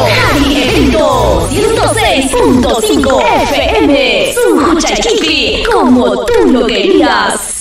Qhari Evento 106.5 FM, Sunquchaykipi, como tú lo querías.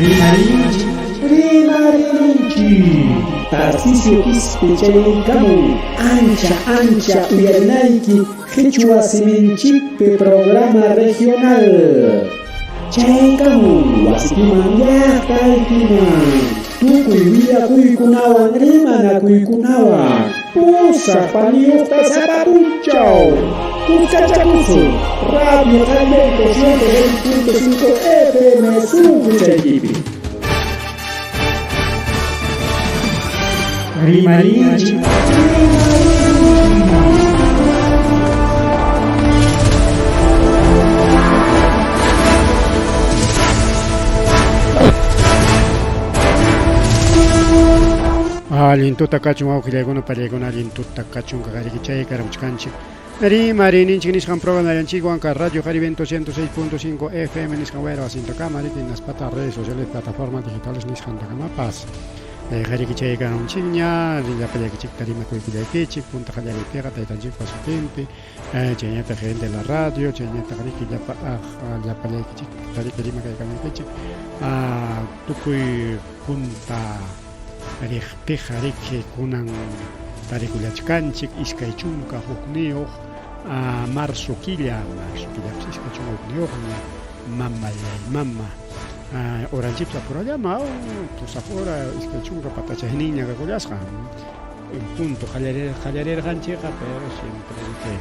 Rimarinchik, rimarinchik. Tarcisio Quispe chayaykamun ancha ancha uyarinayki qhichwa siminchikpi programa regional. Chayaykamun wasikiman llaqtaykiman tukuy willakuykunawan rimanakuykunawan pusaq paniyuqta sapa punchaw. Kuskachakusun Radio Caliente 106.5 FM sunquchaykipi. Rimarinchik. Allin tuta kachun wawqillaykuna pallaykuna allin tuta kachun kaqariki karamuchkanchik. Rimariyninchik nisqan programa ka Radio Jarivento 106.5 FM nisqan wayra wasintakama riki hinaspata redes sociales plataformas digitales nisqantakamapas. Qariki chay karamunchikña llapallaykichikta rimakuykullaykichik punta qallariypiqa taytanchikpa sutinpi chaynataq gerente de la radio chaynataq riki llapa llapallaykichikta riki rimakaykamunkichik tukuy punta riqpiqa riki kunan tarikullachkanchik 21 marzo killa marzo killapas 21ña mamallay mama horanchikpas apurallama pusaq hora 20 patachayninña kakullasqa en punto qallarirqanchikqa pero siempre riki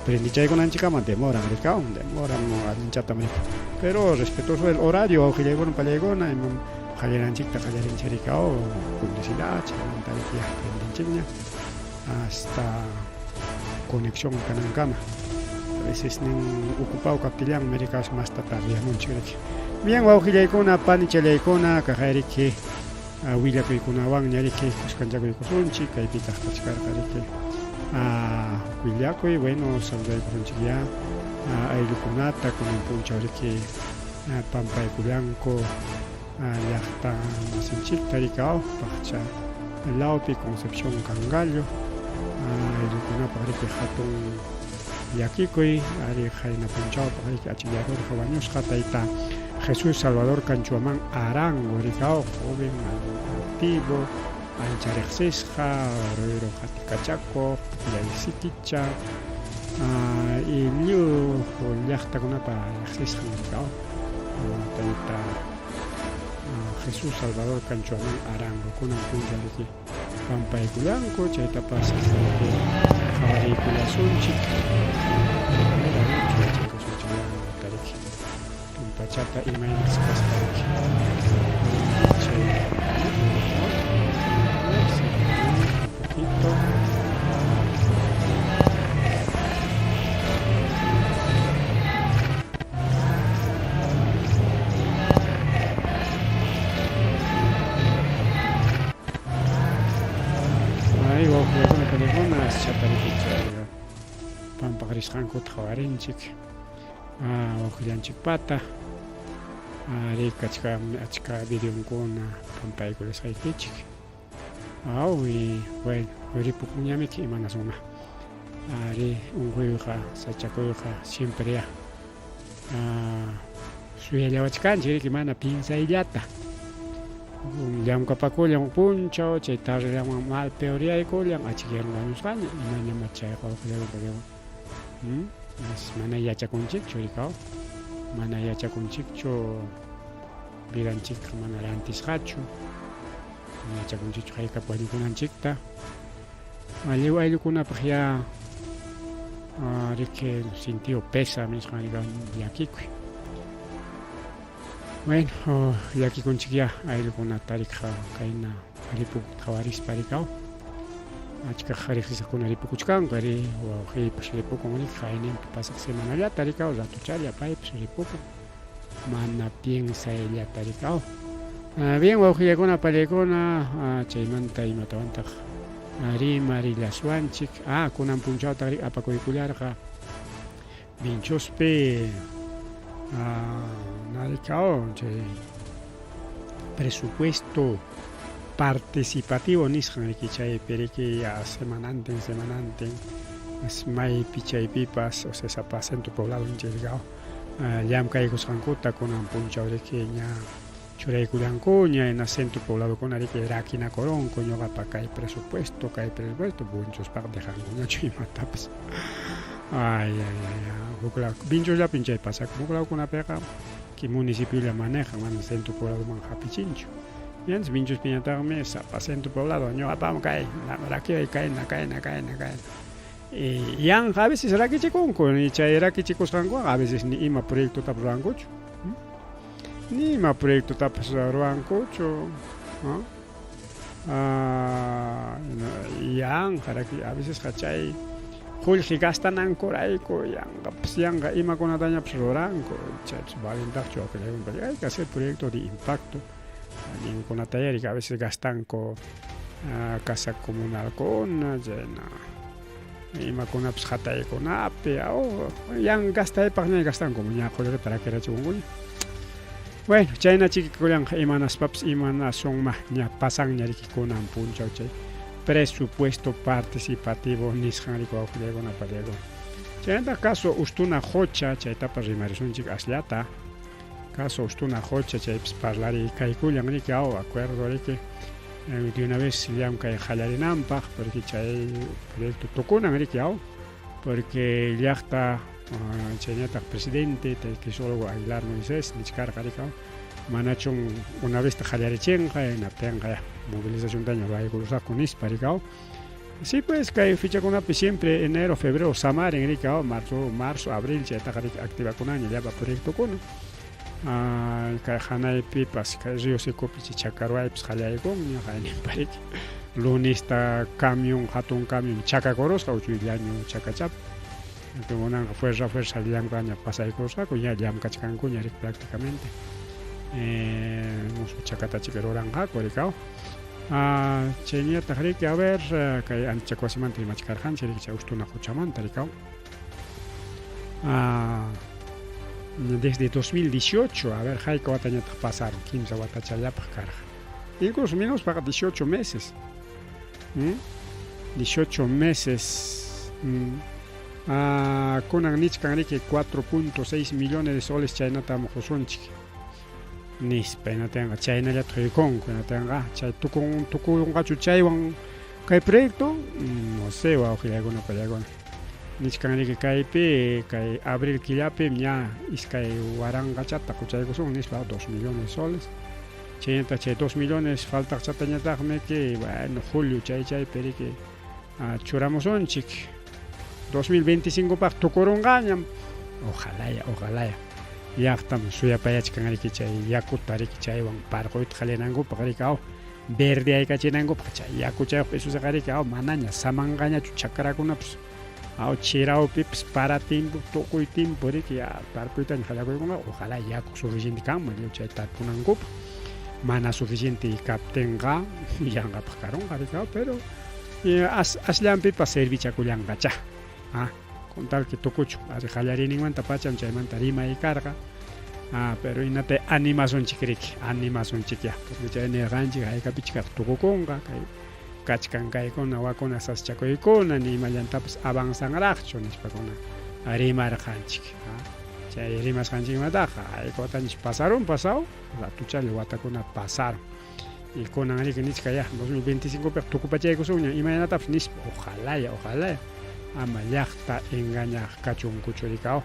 prendichaykunanchikkama demoran rikawan demoran allinchatam riki pero respetuoso el horario wawqillaykuna pallaykuna imam qallarinanchikta qallarinchik rikaw publicidad chaymanta riki prendinchikña hasta conexión kanankama a veces nin ocupado kaptillanmi rikash masta tardeamunchik riki bien wawqillaykuna panichallaykuna kaqay riki willakuykunawanña riki kuskanchakuykusunchik kaypitaq kachkarqa riki willakuy bueno saludaykusunchik ya ayllukunata kunan punchaw riki pampaykullanku llaqta masinchikta rikaw Paqcha lawpi Concepción Cangallo ayllukunapaq riki hatun llakikuy ari qayna punchawpaq riki achillarurqa wañusqa tayta Jesús Salvador Canchuamán Arango rikaw joven activo ancha riqsisqa ruyru qatikachakuq pukllaysikicha y lliw llaqtakunapa riqsisqan rikaw tayta Jesús Salvador Canchuamán Arango kunan punchaw riki pampaykullanku chaytapas qhawariykullasunchik riki tumpachata imaynas kasqa riki chay un poquito. Ay, wawqillaykuna panikuna aschata riki chay pampaq risqankuta qhawarinchik wawqillanchikpata ari kachkan achka videonkuna pampaykulasqaykichik aw y bueno ripukunñamiki imanasunma ari unquyqa sachakuyqa siempre ya suyallawachkanchik riki mana piensayllata llamkapakullan punchaw chay tardellaman mal peoreaykullan achikyaran wañusqaña imañama chayqa wawqillaykuna mana yachakunchikchu rikaw mana yachakunchikchu vidanchikqa mana rantisqachu yachakunchikchu haykap wañukunanchikta lliw ayllukunapaq ya riki sintido pésame nisqan llakikuy bueno llakikunchik ya ayllukunata rikqa kayna. Ripukuyta qhawarispa rikaw. Achka riqsisqakuna ripukuchkanku ari wawqiypas ripukun riki qayninpi pasaq semanallata rikaw ratuchalla paypas ripukun mana piensayllata rikaw. Bien wawqillakuna pallaykuna chaymanta imatawantaq rimarillaswanchik. Ah, kunan punchawtaq rik apakuykullarqa Vinchuspi narikaw chay presupuesto participativo nisqan riki chaypi riki ya semanantin semanantin maypi chaypipas o sea sapa centro poblado ninchik llamkaykusqankuta kunan punchaw riki ña Churaykullankuña hina centro pobladokuna riki rakinakurunku ñuqapa kay presupuesto, kay presupuesto bunchuspaq dejankuñachu imatapas. Ay, ay, ay, huklaw Vinchusllapim chay pasakun, huklawkunapiqa ki municipiolla manejan, mana centro pobladoman hapichinchu. Yanchis Vinchuspiñataqmi sapa centro poblado ñuqapam kay, rakiway kayna, kayna, kayna, kayna. Y yanqa a veces rakichikunku, y chay rakichikusqankuwan a veces ni ima proyectotapas ruwankuchu. Ni ima proyectotapas ruwankuchu. Yanqa raki a vecesqa chay qullqi gastanankurayku yanqapas yanqa imakunatañapas ruranku chaypas valentaqchu wawqillaykunapaq hay que hacer proyecto de impacto allinkunataya riki a veces gastanku casa comunalkuna chayna Imakunapas qataykunapi, yan gastaypaqña gastanku ña qullqita rakirachikunkuña. Bueno, chayna chikikullanqa imanaspapas imanasunma ña pasanña riki kunan punchaw chay presupuesto participativo nisqan riki wawqillaykuna pallaykuna. Chaynataq caso Ustuna Qocha chaytapas rimarisunchik asllata. Caso Ustuna Qocha chaypis parlarikaykullan riki aw acuerdo riki de una vez llamkay qallarinanpaq porque chay proyecto tukunan riki aw porque llaqta chaynataq presidente Crisólogo Aguilar Moisés nichkarqa riki aw manachun una vez ta qallarichinqa hinaptinqa ya movilizaciontaña ruwaykurusaqku nispa riki aw. Sí pues kay fechakunapi siempre enero, febrero samarin riki aw marzo, marzo, abril chaytaqa riki activakunaña llapa proyectokuna. Kay hanaypipas kay Río Secopi chay chakaruaypas qallaykunña qayninpa riki lunista camión hatun camión chakakurusqa uchuy llañu chakachapi. Kunanqa fuerza fuerza llamkaña pasaykurusqaku ña llamkachkankuña riki prácticamente. Musuq chakatachika ruranqaku riki aw. Chayñataq riki, a ver, kay anchakuwasimanta rimachkarqanchik riki chay Ustuna quchamanta rikaw. Desde 2018, a ver, hayka watañataq pasaron, kimsa watachallapaq karqa. Incluso menospaqa 18 meses. 18 meses. Kunan nichkan riki 4.6 millones de soles chaynatam qusunchik. Nispa hinatinqa chaynallata quykunku hinatinqa chay tukun tukunqachu chaywan kay proyecto no sé wawqillaykuna pallaykuna nichkan riki kaypi kay abril killapim ña iskay waranqachata quchaykusun nispa dos millones soles chaynataq chay dos millones faltaqchatañataqmi ki bueno julio chay chaypi riki churamusunchik 2025 paq tukurunqañam ojalaya ojalaya llaqtam suyapayachkan riki chay yakuta riki chaywan parquyta qallarinankupaq riki aw verdeaykachinankupaq chay yaku chayuqpi isusaqa riki aw manaña samanqañachu chakrakunapas aw chirawpipas para timpu tukuy timpu riki tarpuytaña qallakuykunqa ojalá yaku suficiente kanman lliw chay tarpunankupaq mana suficiente kaptinqa yanqapaq karunqa riki aw pero as asllanpipas servichakullanqachá ah con tal que tukuchun ari qallariyninmanta pacham chaymanta rimay karqa ah pero inata animasunchik riki animasunchik ya porque chay nirqanchik haykapichikaq tukukunqa kay kachkan kaykuna wakuna saschakuykuna ni imallantapas avanzanraqchu nispakuna rimarqanchik chay rimasqanchikmantaqa hayka watañach pasarun pasao ratuchalla watakuna pasarun Y kunan riki nichka ya 2025 piqa tukupachaykusunña imaynatapas nispa ojalaya ojalaya ama llaqta engañaq kachunkuchu rikaw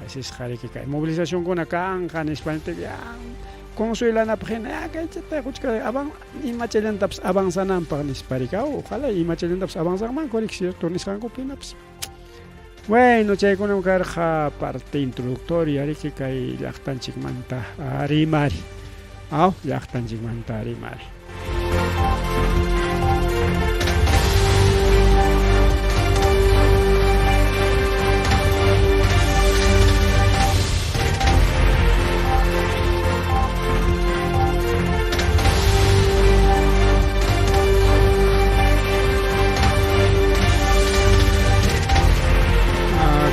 asisqa riki kay movilizacionkuna kanqa nispa ya consuelanapaq hina ya kaychata quchka avan imachallantapas avanzananpaq nispa rikaw ojalá imachallantapas avanzanmanku riki cierto nisqankupi hinapas. Bueno, chaykunam karqa parte introductoria riki kay llaqtanchikmanta rimari. Aw, llaqtanchikmanta rimari.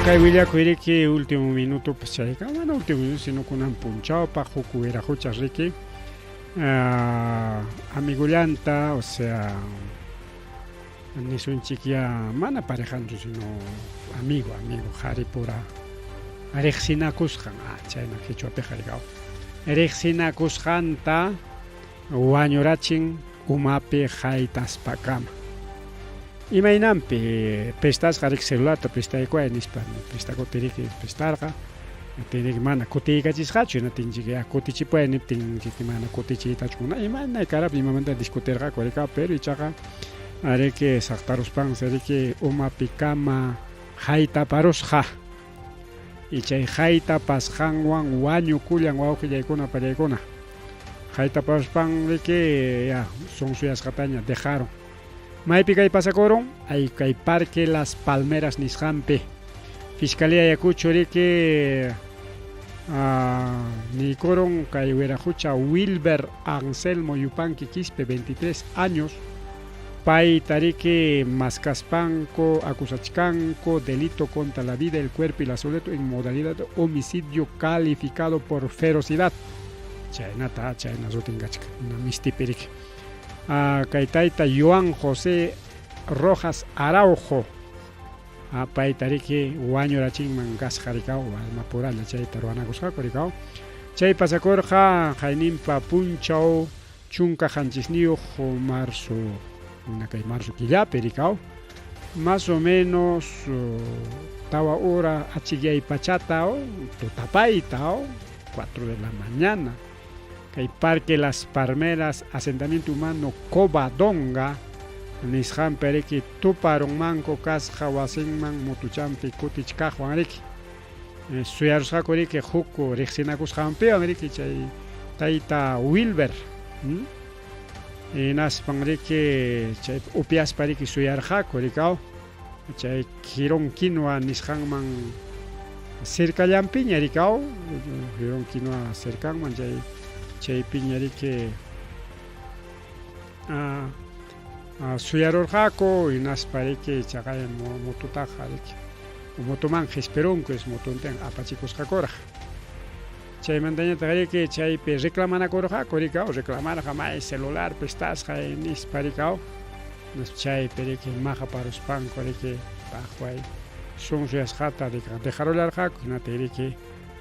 Kay willakuy riki último minutopas chayqa mana último minuto sino kunan punchawpaq huk wiraquchas riki amigollanta o sea nisunchikya mana parejanchu sino amigo amigo qharipura riqsinakusqan ah chayna quechuapiqa rikaw riqsinakusqanta wañurachin umapi haytaspakama. Imaynanpi prestasqa riki celularta prestaykuway nispa prestakuti riki prestarqa riki mana kutiykachisqachu hinaptinchik ya kutichipuway niptin riki mana kutichiytachu muna imayna karap imamanta discutirqaku rika pero ichaqa riki saqtaruspansi riki umapikama haytaparusqa y chay haytapasqanwan wañukullan wawqillaykuna pallaykuna haytapaspan riki ya sonsuyasqataña dejaron. Maypi kay pasakurun? Ay kay Parque Las Palmeras nisqanpi. Fiscalía Ayacucho riki niykurun kay wiraqucha Wilber Anselmo Yupanqui Quispe, 23 años, payta riki maskaspanku acusachkanku delito contra la vida, el cuerpo y la salud en modalidad de homicidio calificado por ferocidad. Chaynata, chayna sutin kachkan, mistipi riki. Kay tayta Joan José Rojas Araujo payta riki wañurachinman kasqa rikaw warmapuralla chayta ruwanakusqaku rikaw chay pasakurqa qayninpa punchaw 17 marzo kay marzo killapi rikaw más o menos tawa hora achikyay pachata tutapayta 4 de la mañana kay Parque Las Palmeras, asentamiento humano Covadonga, nisqanpi riki tuparunmanku kasqa wasinman motuchampi kutichkaqwan riki. Suyarusqaku riki huk riqsinakusqanpiwan riki chay tayta Wilber. Hinaspan riki chay upiaspa riki suyarqaku rikaw chay Girón Quinoa nisqanman cercallanpiña rikaw Girón Quinoa cercanman chay chaypiña riki suyarurqaku hinaspa riki chaqay motutaqa riki motoman qispirunku es motontin apachikusqakuraq chaymantañataq riki chaypi reclamanakurqaku rikaw reclamarqa may celular prestasqa nispa rikaw chaypi riki maqaparuspanku riki paqway sunsuyasqata dejarullarqaku hinata riki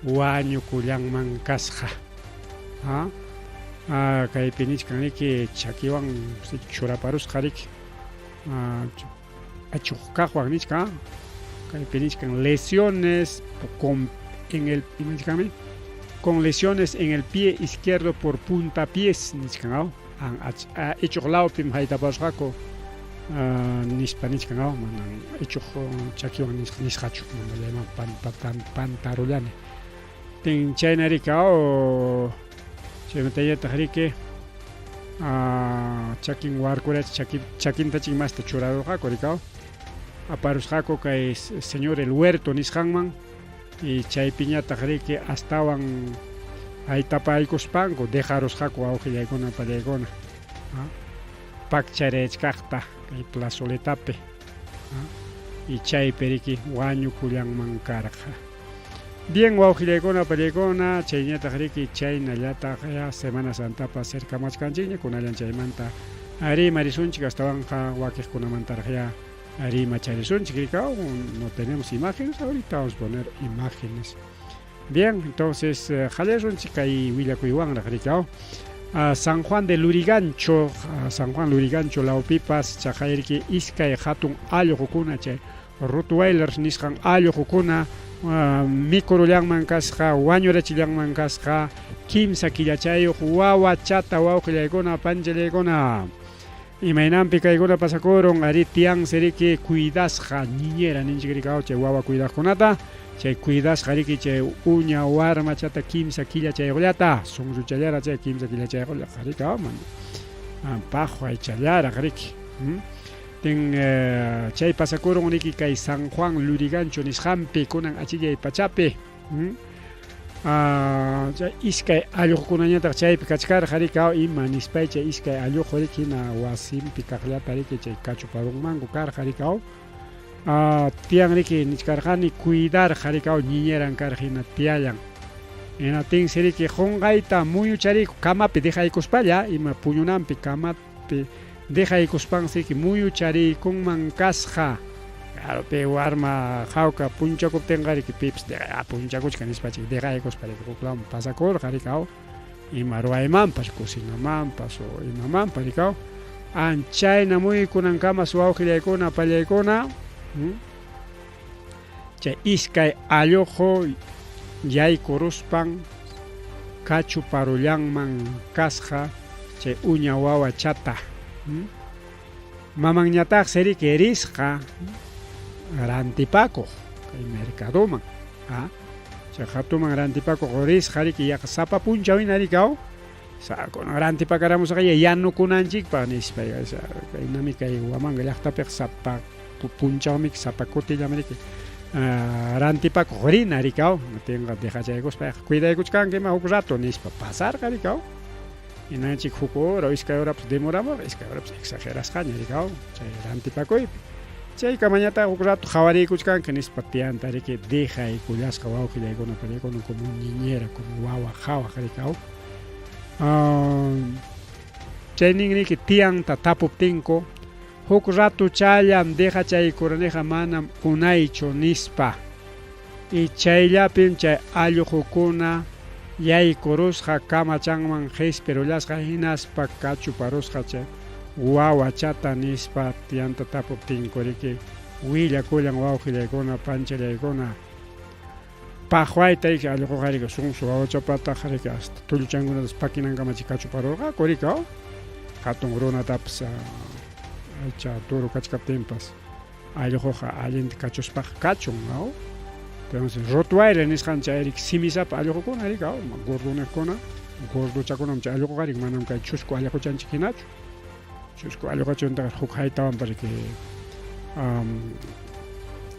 wañukullanman kasqa kaypi nichkan riki chakiwan churaparusqa riki achuq kaqwan nichkan kaypi nichkan lesiones con en el con lesiones en el pie izquierdo por puntapiés nichkan ichuq lawpim haytaparusqaku nispa nichkan manan ichuq chakiwan nisqachu mana pantarullani tin chayna riki chaymantañataq riki chakin warkurach chakintachik masta churarurqaku rikaw aparusqaku kay señor el huerto nisqanman y chaypiñataq riki astawan haytapaykuspanku dejarusqaku wawqillaykuna pallaykuna pakcharaychkaqta kay plazoletapi y chaypi riki wañukullanman karqa. Bien wawqillaykuna pallaykuna chayñataq riki chaynallataq ya Semana Santapa cercamachkanchikña kunallan chaymanta rimarisunchik astawanqa wakiqkunamantaraq ya rimacharisunchik rikaw no tenemos imágenes ahorita vamos a poner imágenes. Bien, entonces qallarunchik kay willakuywanraq rikaw San Juan de Lurigancho, San Juan Lurigancho lawpipas chaqayriki iskay hatun allqukuna chay Rottweilers nisqan allqukuna mikurullanman kasqa wañurachillanman kasqa kimsa killachayuq wawachata wawqillaykuna panchallaykuna imaynanpi kaykuna pasakurun ari tiyansi riki cuidasqa niñera ninchik rikaw chay wawa cuidaqkunata chay cuidasqa riki chay uña warmachata kimsa killachayuqllata sunruchallara chay kimsa killachayuqllaqa rikaw mana paqwaychallaraq riki tin chay pasakurun riki kay San Juan Lurigancho nisqanpi kunan achillay pachapi chay iskay allqukunañataq chaypi kachkarqa rikaw ima nispay chay iskay allqu riki hina wasinpi kaqllata riki chay kachuparunmanku karqa rikaw Tiyan riki nichkarqani cuidarqa riki aw ñiñeran karqa hina tiyallan. Hinaptinsi riki qunqayta muyuchariku camapi dejaykuspalla ima puñunanpi camapi dejaykuspansi riki muyuchariykunman kasqa. Claro, pi warma hawka punchakuptinqa riki pipas punchakuchkan nispachik dejaykuspa riki huk lawman pasakurqa riki aw ima ruwaymanpas cocinamanpas o imamanpas riki aw. Anchayna muyukunankamas wawqillaykuna pallaykuna chay iskay alluqu yaykuruspan kachuparullanman kasqa chay uña wawachata. Mamanñataqsi riki risqa rantipakuq kay mercadoman. Chay hatuman rantipakuq risqa riki yaqa sapa punchaw hina riki aw. Kunan rantipakaramusaqaya yanukunanchikpaq nispa. Kaynami kay Huamanga llaqtapiqa sapa punchawmi sapa kutillami riki rantipakuq rina riki aw. Hinaptinqa dejachaykuspa cuidaykuchkanki ima huk rato nispa pasarqa riki aw. Hinanchik huk hora o iskay horapas demoramurqa, iskay horapas exagerasqaña riki aw chay rantipakuypi. Chaykamañataq huk rato qhawariykuchkanki nispa tiyanta riki dejaykullasqa wawqillaykuna pallaykuna como niñera, como wawa qhawaq riki aw. Chaynin riki tiyanta tapuptinku huk ratuchallam dejachaykuraniqa manam unaychu nispa. Y chayllapim chay alluqukuna yaykurusqa kamachanman qispirullasqa hinaspa kachuparusqa chay wawachata nispa tiyanta tapuptinku riki willakullan wawqillaykuna panchallaykuna. Paqwayta riki alluquqa riki sunsu wawachapataqa riki hasta tulluchankunatas pakinankamachik kachuparurqaku riki aw hatun runatapas aycha turu kachkaptinpas alluquqa allinta kachuspaqa kachun aw entonces Rottweiler nisqan chay riki simisapa alluqukuna riki aw gordoniqkuna gordochakunam chay alluquqa riki manam kay chusku alluquchanchik hinachu chusku alluqachuntaqa huk haytawanpa riki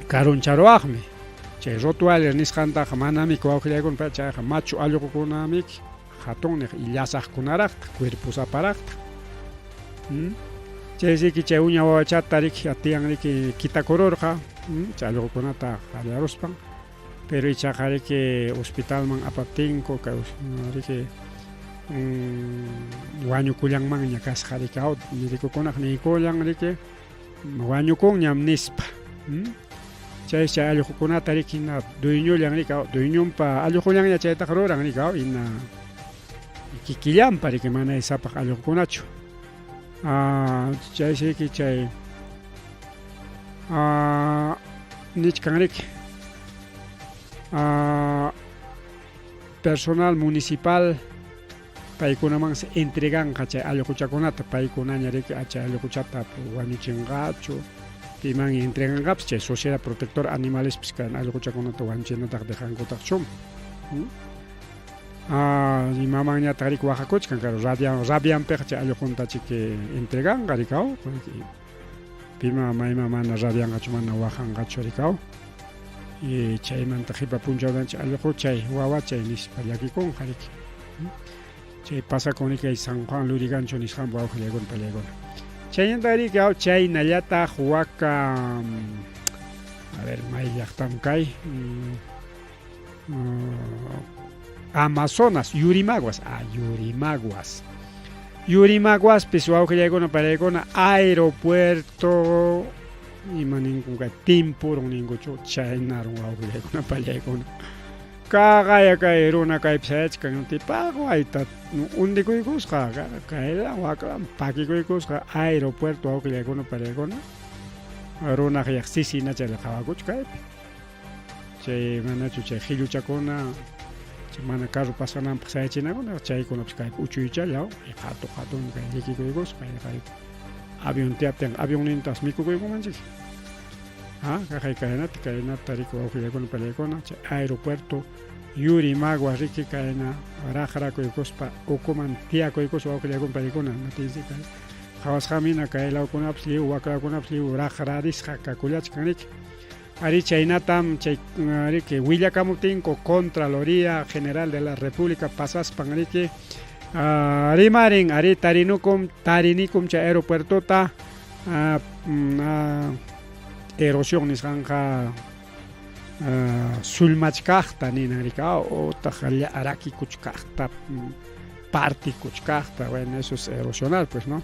karuncharuwaqmi chay Rottweiler nisqantaqa manamiki wawqillaykuna chayqa machu alluqukunamiki hatunniq y llasaqkunaraqtaq cuerposaparaqtaq chay riki chay uña wawachata riki atiyan riki kitakururqa chay alluqukunata qallaruspan pero ichaqa riki hospitalman apaptinku kay riki wañukullanmanña kasqa riki aw medicokunaq niykullan riki wañukunñam nispa chay chay alluqukunata riki hina dueñollan riki aw dueñonpa alluqullanña chaytaqa ruran riki aw hina kikillanpa riki mana isapaq alluqukunachu chaysi riki chay nichkan riki personal municipal paykunamansi entreganqa chay alluquchakunata paykunaña riki chay alluquchata wañuchinqachu piman entreganqapas chay sociedad protectora animalespis kay alluquchakunata wañuchinataq dejankutaqchum. Mamanñataq riki waqakuchkan karo rabianpiqa chay alluqunta chiki entreganqa riki aw pima mayma mana rabianqachu mana waqanqachu riki aw y chaymanta qhipa punchawtanchik alluquchay wawachay nispa llakikunqa riki chay pasakun riki kay San Juan Lurigancho nisqanpi wawqillaykuna pallaykuna chaynata riki aw chaynallataq waka a ver may llaqtam kay Amazonas, Yurimaguas, Yurimaguas. Yurimaguaspis wawqillaykuna pariykuna aeropuerto ima ninkun kay timpurun ninkuchu chaynarun wawqillaykuna pallaykuna. Kaqaya kay runa kaypi sayachkan tipaqwayta undikuykusqa kayla waklan pakikuykusqa aeropuerto wawqillaykuna pariykuna runaq yaq sisina chayla qhawakuchu kaypi. Chay manachu chay qilluchakuna chay mana carro pasananpaq sayachinakuna chaykunapas kaypi uchuychalla qatu qatun kay llikikuykusqa kay avión tiyaptinqa avionnintas mikukuykumanchik. Ha kaqay kaynata kaynata riki wawqillaykuna pallaykuna chay aeropuerto Yurimaguas riki kayna raqrakuykuspa ukuman tiyakuykuspa wawqillaykuna pallaykuna natinsi kay qhawasqamina kay lawkunapas lliw waklawkunapas lliw raqrarisqa kakullachkan riki. Arí, chaynatam chay riki willakamuptinku Contraloría General de la República pasaspan riki rimarin arí tarinukum tarinikum chay aeropuertota Erosión nisqanqa sullmachkaqta ninan rika otaq rakikuchkaqta partikuchkaqta, bueno, eso es erosionar, pues, ¿no?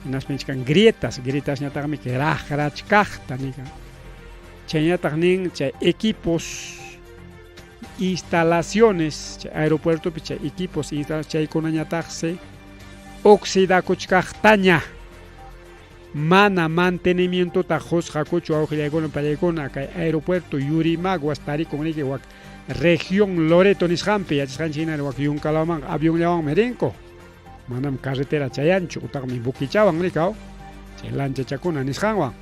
Hinaspa nichkan grietas, grietasñataqmi raqrachkaqta nikan. Chaynataq nin chay equipos, instalaciones, chay aeropuertopi chay equipos, chaykunañataqsi oxidakuchkaqtaña. Mana mantenimientota qusqakuchu wawqillaykuna pallaykuna kay aeropuerto Yurimaguas tarikun riki wak región Loreto nisqanpi yachasqanchik hina wak yunkalawmanqa avionllawanmi rinku manam carretera chayanchu utaqmi buquichawan rikaw chay lanchachakuna nisqanwan.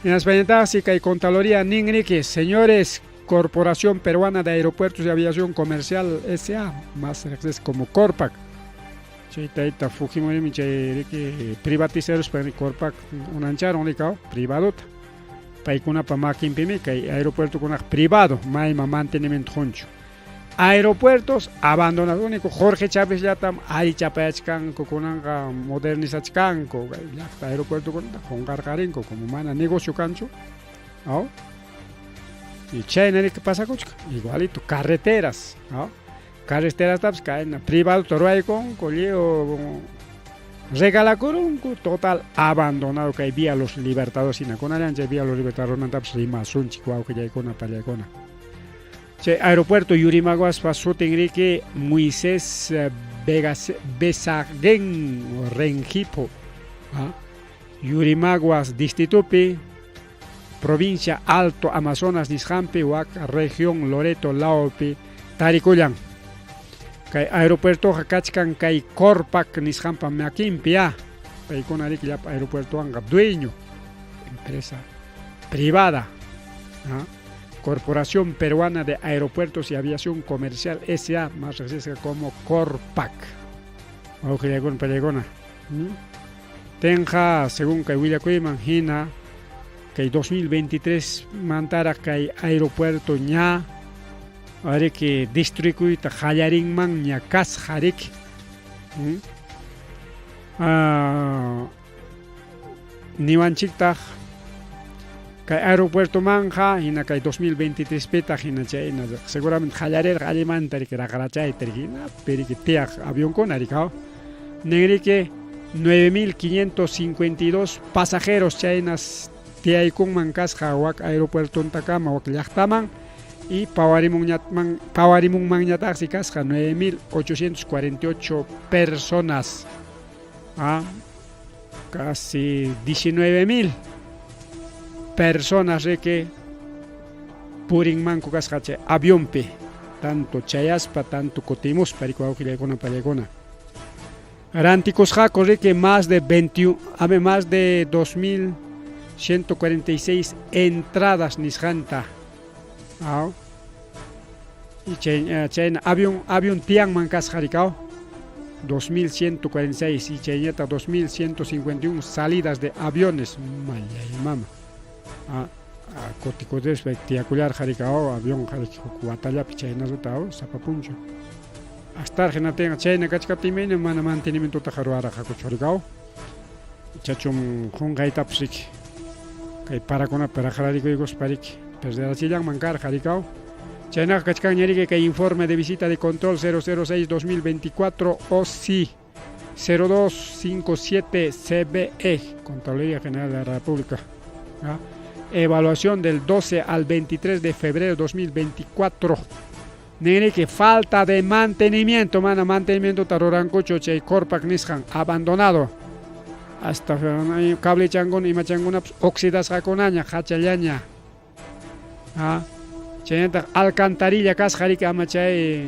Hinaspañataqsi kay Contraloría nin riki, señores Corporación Peruana de Aeropuertos y Aviación Comercial S.A., más reqsisqa como Corpac, Chay tayta Fujimorimi chay riki privatizaruspa Corpac unancharon rikaw privadota. Paykunapa makinpimi kay aeropuertokunaqa privado mayman mantenimiento qunchu. Aeropuertos abandonados único Jorge Chávez llatam allichapayachkanku kunanqa modernizachkanku kay llaqta aeropuertokunata qunqarqarinku como mana negocio kanchu. Aw? Y chayna riki pasakuchkan igualito carreteras, aw? Carreteratapas kayna privadota ruwaykunku lliw regalakurunku total abandonado kay Vía Los Libertadores hina kunallan chay Vía Los Libertadores rimasunchik wawqillaykuna pallaykuna. Chay aeropuerto Yurimaguaspa sutin riki Moisés Vegas Besaguén Rengifo Yurimaguas distritopi provincia Alto Amazonas nisqanpi wak región Loreto lawpi tarikullan. Kay aeropuertoqa kachkan kay Corpac nisqanpa makinpi ya. Paykuna riki llapa aeropuertowanqa dueño, empresa privada. Corporación Peruana de Aeropuertos y Aviación Comercial S.A., más reqsisqa como Corpac. Wawqillaykuna pallaykuna. Tenqa, según kay willakuyman hina, kay 2023 mantaraq kay aeropuerto ña riki destruikuyta qallarinmanña kasqa riki. Niwanchiktaq kay aeropuertomanqa hina kay 2023 pitaq hina chayna seguramente qallarirqa allimanta riki raqrachayta riki hinapi riki tiyaq avionkuna riki ninriki 9552 pasajeros chaynas tiyaykunman kasqa wak aeropuertontakama wak llaqtaman y pawarimunñatman pawarimunmanñataqsi kasqa 9848 personas ah, casi 19.000 personas riki purinmanku kasqa chay avionpi tanto chayaspa tanto kutimuspa riki wawqillaykuna pallaykuna. Rantikusqaku riki más de 21, a ver, más de 2146 entradas nisqanta. Aw. Y chay chayna avión avión tiyanman kasqa rikaw 2146 y chayñata 2151 salidas de aviones mayay mama. Ah, kuti kutispa tiyakullarqa rikaw avión riki huk watallapi chaynasuta aw sapa punchaw. Astaraq hinaptinqa chayna kachkaptinmi mana mantenimientotaqa ruwarqakuchu rikaw. Chachum qunqaytapas riki kay parakunapi raqrarikuykuspa riki perderachillanman karqa rikaw. Chaynaqa kachkanña riki kay informe de visita de control 006-2024 OSI 0257 CBE, Contraloría General de la República. ¿Ah? Evaluación del 12 al 23 de febrero de 2024. Ninriki falta de mantenimiento, mana mantenimiento rurankuchu chay Corpac nisqan abandonado. Hasta cable changuna ima changunapas oxidasqakunaña hachallaña. Ah, chaynataq alcantarilla kasqa riki ama chay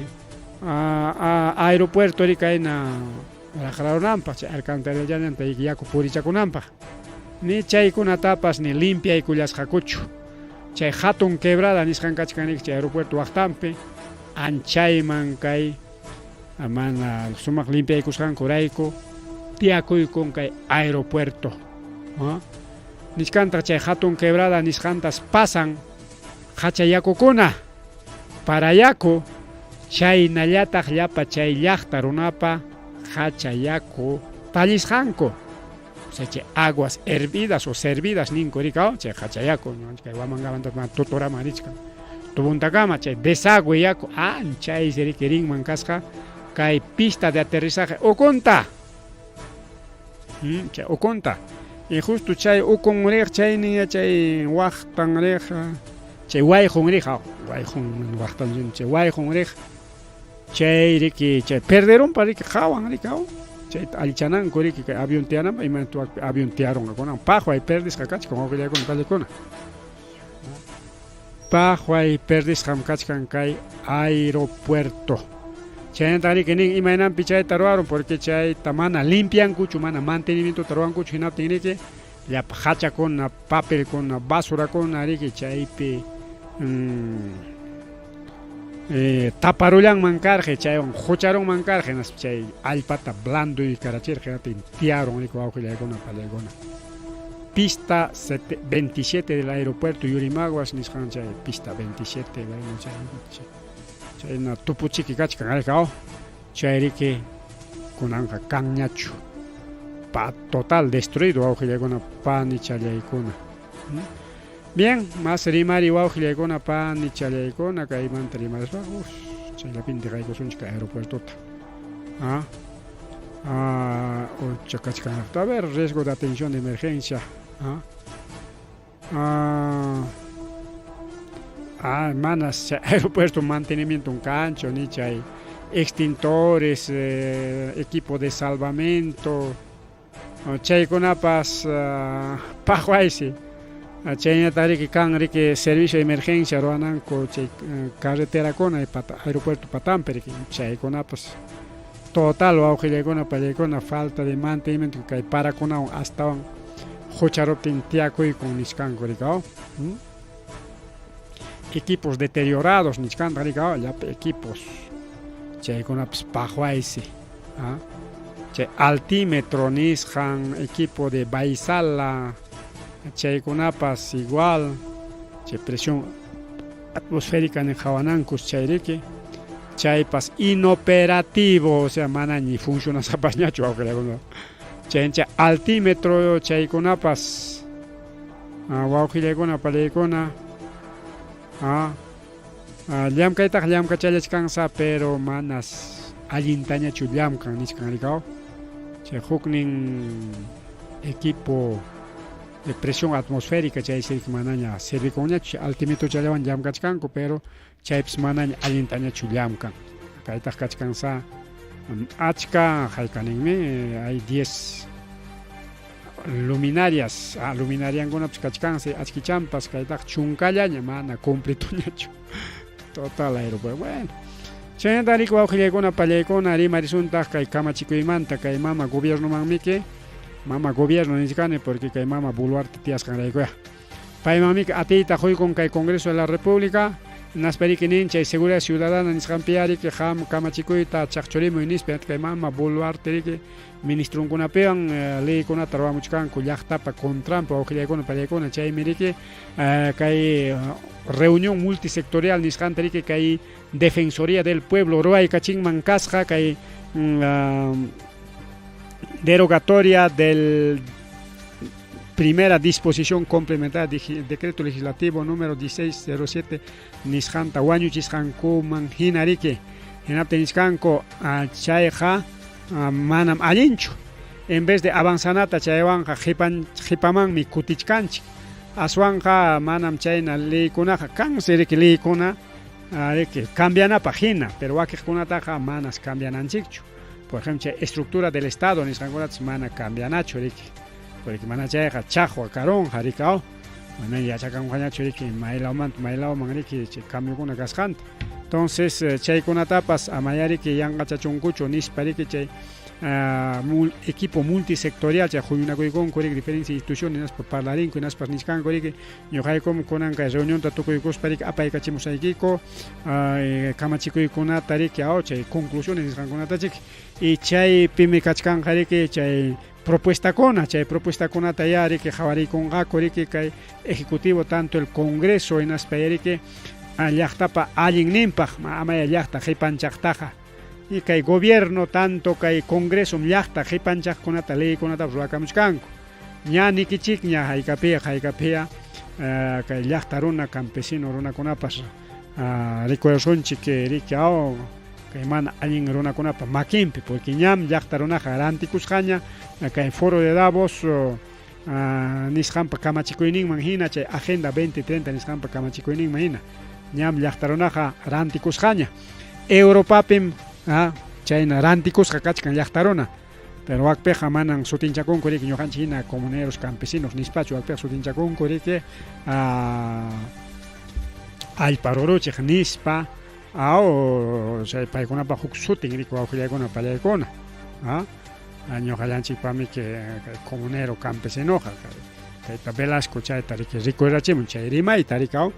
aeropuerto riki ayna raqrarunanpaq chay alcantarillallanta yaku purichakunanpaq. Ni chaykunatapas ni limpiaykullasqakuchu. Chay hatun quebrada nisqan kachkan riki chay aeropuerto waqtanpi anchayman kay mana sumaq limpiaykusqankurayku tiyakuykun kay aeropuerto. Nichkantaq chay hatun quebrada nisqantas pasan hacha yakukuna para yaku chaynallataq llapa chay llaqta runapa hacha yaku tallisqanku. O sea, chay aguas hervidas o servidas ninku rikaw, chay qacha yaku ñuqanchik kay Huamangamanta Totoraman richkan. Tubuntakama chay desagüe yaku anchaysi riki rinman kasqa kay pista de aterrizaje ukunta. Chay ukunta. Y justo chay ukun riq chaynin chay waqtan riq chay wayqun riq wayqun waqtan chay wayqun riq chay riki chay perderunpa riki qawan riki chayta allichananku riki kay avión tiyananpaq ima avión tiyarunqa kunan paqway perdisqa kachkan wawqillaykuna pallaykuna paqway perdisqam kachkan kay aeropuerto chaynataq riki nin imaynanpi chayta ruwarun porque chayta mana limpiankuchu mana mantenimientota ruwankuchu hinaptin riki llapa hachakuna papelkuna basurakuna riki chaypi taparullanman karqa chaywan qucharunman karqa hinaspa chay allpata blandoykarachirqa hinaptin tiyarun riki wawqillaykuna pallaykuna pista 27 del aeropuerto Yurimaguas nisqan chay pista 27 bueno chay chayna tupuchiki kachkan riki chay riki kunanqa kanñachu pa total destruido wawqillaykuna panichallaykuna. Bien, mas rimari wawqillaykuna panichallaykuna kaymanta rimarispa chayllapinti qaykusunchik kay aeropuertota. Kachkan a ver, riesgo de atención de emergencia. Manas aeropuerto mantenimiento kanchu ni chay extintores, equipo de salvamento, chaykunapas paqwaysi. Chaynataq riki kan riki servicio de emergencia ruwananku chay carreterakuna aeropuerto patampi riki chaykunapas total wawqillaykuna pallaykuna falta de mantenimiento kay parakunawan astawan qucharuptin tiyakuykun nichkanku riki equipos deteriorados nichkantaq riki llapa equipos chaykunapas paqwaysi. Chay altímetro nisqan equipo de Baisala chaykunapas igual chay presión atmosférica qhawanankus chay riki chaypas inoperativo, o sea mana ni funcionasqapasñachu wawqillaykuna chaycha altímetro chaykunapas wawqillaykuna pallaykuna llamkaytaqa llamkachallachkansa pero manas allintañachu llamkan nichkan rikaw chay huknin equipo de presión atmosférica chay sirki manaña servikunñachu altímetrochallawan llamkachkanku pero chaypas manaña allintañachu llamkan kaytaq kachkansa achka haykaninmi hay 10 luminarias luminariankunapas kachkansi achkichampas kaytaq chunkallaña mana completoñachu total aeropuerto. Bueno, chaynata riki wawqillaykuna pallaykuna rimarisuntaq kay kamachikuymanta kay mama gobiernomanmiki mama gobierno nichkani porque kay mama Boluarte tiyasqanraykuya paymanmiki atiyta quykun kay Congreso de la República hinaspa riki nin chay seguridad ciudadana nisqanpi riki qam kamachikuyta chaqchurimuy nispa kay mama Boluarte riki ministrunkunapiwan leykunata ruwamuchkanku llaqtapa contranpi wawqillaykuna pallaykuna chaymi riki kay reunión multisectorial nisqanta riki kay Defensoría del Pueblo ruwaykachinman kasqa kay derogatoria del primera disposición complementaria decreto legislativo número 1607 nisqanta wañuchisqankuman hina riki hinaptin nichkanku chayqa manam allinchu en vez de avanzanata chaywanqa qhipamanmi kutichkanchik aswanqa manam chayna leykunaqa kansi riki leykuna riki cambianapaq hina pero wakiqkunataqa manas cambiananchikchu por ejemplo chay estructura del Estado nisqankunatas mana cambianachu riki porque mana chayqa chaqwa karunqa riki mana yachakanqañachu riki maylawmanta maylawman riki chay cambiokuna kasqanta entonces chaykunatapas amaya riki yanqachachunkuchu nispa riki chay equipo multisectorial chay huñunakuykunku riki diferentes instituciones hinaspa parlarinku hinaspas nichkanku riki ñuqaykum kunan kay reunionta tukuykuspa riki apaykachimusaykiku kamachikuykunata riki chay conclusiones nisqankunata chiki y chaypimi kachkanqa riki chay propuestakuna chay propuestakunata ya riki qhawarikunqaku riki kay ejecutivo tanto el Congreso hinaspa riki llaqtapa allinninpaq amaya llaqta qipanchaqtaqa y kay gobierno tanto kay Congreso llaqta qipanchaqkunata leykunatapas ruwakamuchkanku. Ña nikichikña haykapiya haykapiya kay llaqta runa campesino runakunapas rikurusunchik riki aw kay mana allin runakunapa makinpi porque ñam llaqta runaqa rantikusqaña kay foro de Davos nisqanpa kamachikuyninman hina chay agenda 2030 nisqanpa kamachikuyninman hina ñam llaqta runaqa rantikusqaña Europapim chayna rantikusqa kachkan llaqta runa pero wakpiqa manan sutinchakunku riki ñuqanchik hina comuneros campesinos nispachu wakpiqa sutinchakunku riki allpa ruruchiq nispa aw chay paykunapa huk sutin riki wawqillaykuna pallaykuna ñuqallanchikpami comunero campesinoqa tayta Velasco chayta riki rikurachimun chay rimayta riki aw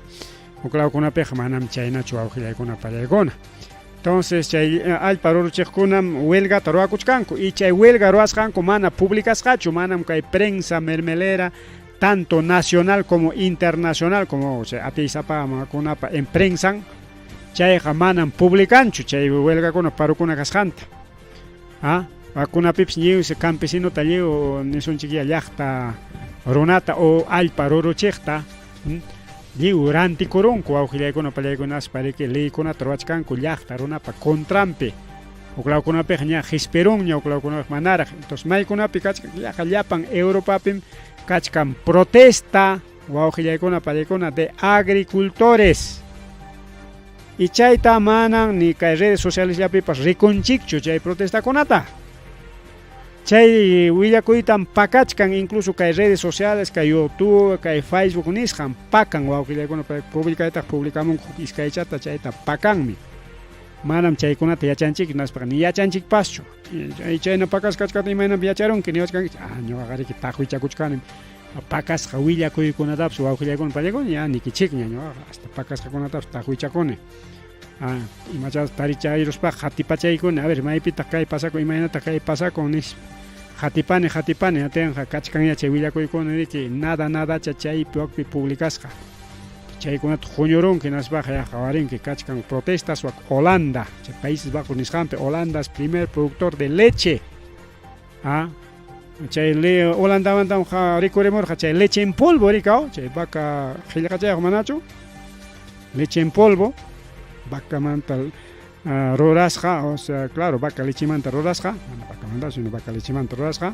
huk lawkunapiqa manam chaynachu wawqillaykuna pallaykuna. Entonces chay allpa ruruchiqkunam huelgata ruwakuchkanku y chay huelga ruwasqanku mana publicasqachu, manam kay prensa mermelera tanto nacional como internacional como chay atiysapamakunapa en prensan chayqa manam publicanchu chay huelgakuna parukuna kasqanta. Ah, wakunapipas lliwsi campesinota lliw nisunchikya llaqta runata o allpa ruruchiqta lliw rantikurunku wawqillaykuna pallaykunaspa riki leykunata ruwachkanku llaqta runapa contranpi. Huklawkunapiqa ña qispirunña, huklawkunapiqa manaraq. Entonces maykunapi kachkan yaqa llapan Europapim kachkan protesta wawqillaykuna pallaykuna de agricultores. Y chayta manan ni kay redes socialesllapipas rikunchikchu chay protestakunata. Chay willakuytam pakachkan incluso kay redes sociales, kay YouTube, kay Facebook nisqan pakan wawqillaykuna publicaytaq publicamunku huk iskaychata chayta pakanmi. Manam chaykunata yachanchik hinaspaqa ni yachanchikpaschu. Chayna pakasqa kachkaptin imaynanpi yacharunki niwachkankichik. Ah, ñuqaqariki taqwichakuchkanim. Pakasqa willakuykunatapas wawqillaykuna pallaykuna ya nikichikña ñuqaqa hasta pakasqakunatapas taqwichakuni. Ah, imachapas tarichayruspaqa qatipachaykuni, a ver maypitaq kay pasakun, imaynataq kay pasakun nispa. Qatipani, qatipani, atinqa kachkanña chay willakuykuna riki, nada nadacha chaypi wakpi publicasqa. Chaykunata huñurunki hinaspaqa ya qawarinki kachkan protestas wak Holanda, chay Países Bajos nisqanpi, Holanda es primer productor de leche. Ah, chay le Holandamantam rikurimurqa chay leche en polvo rikaw, chay vaca qillqachayaq manachu? Leche en polvo, vacamanta rurasqa, o sea, claro, vaca lechemanta rurasqa, mana vacamanta, sino vaca lechemanta rurasqa.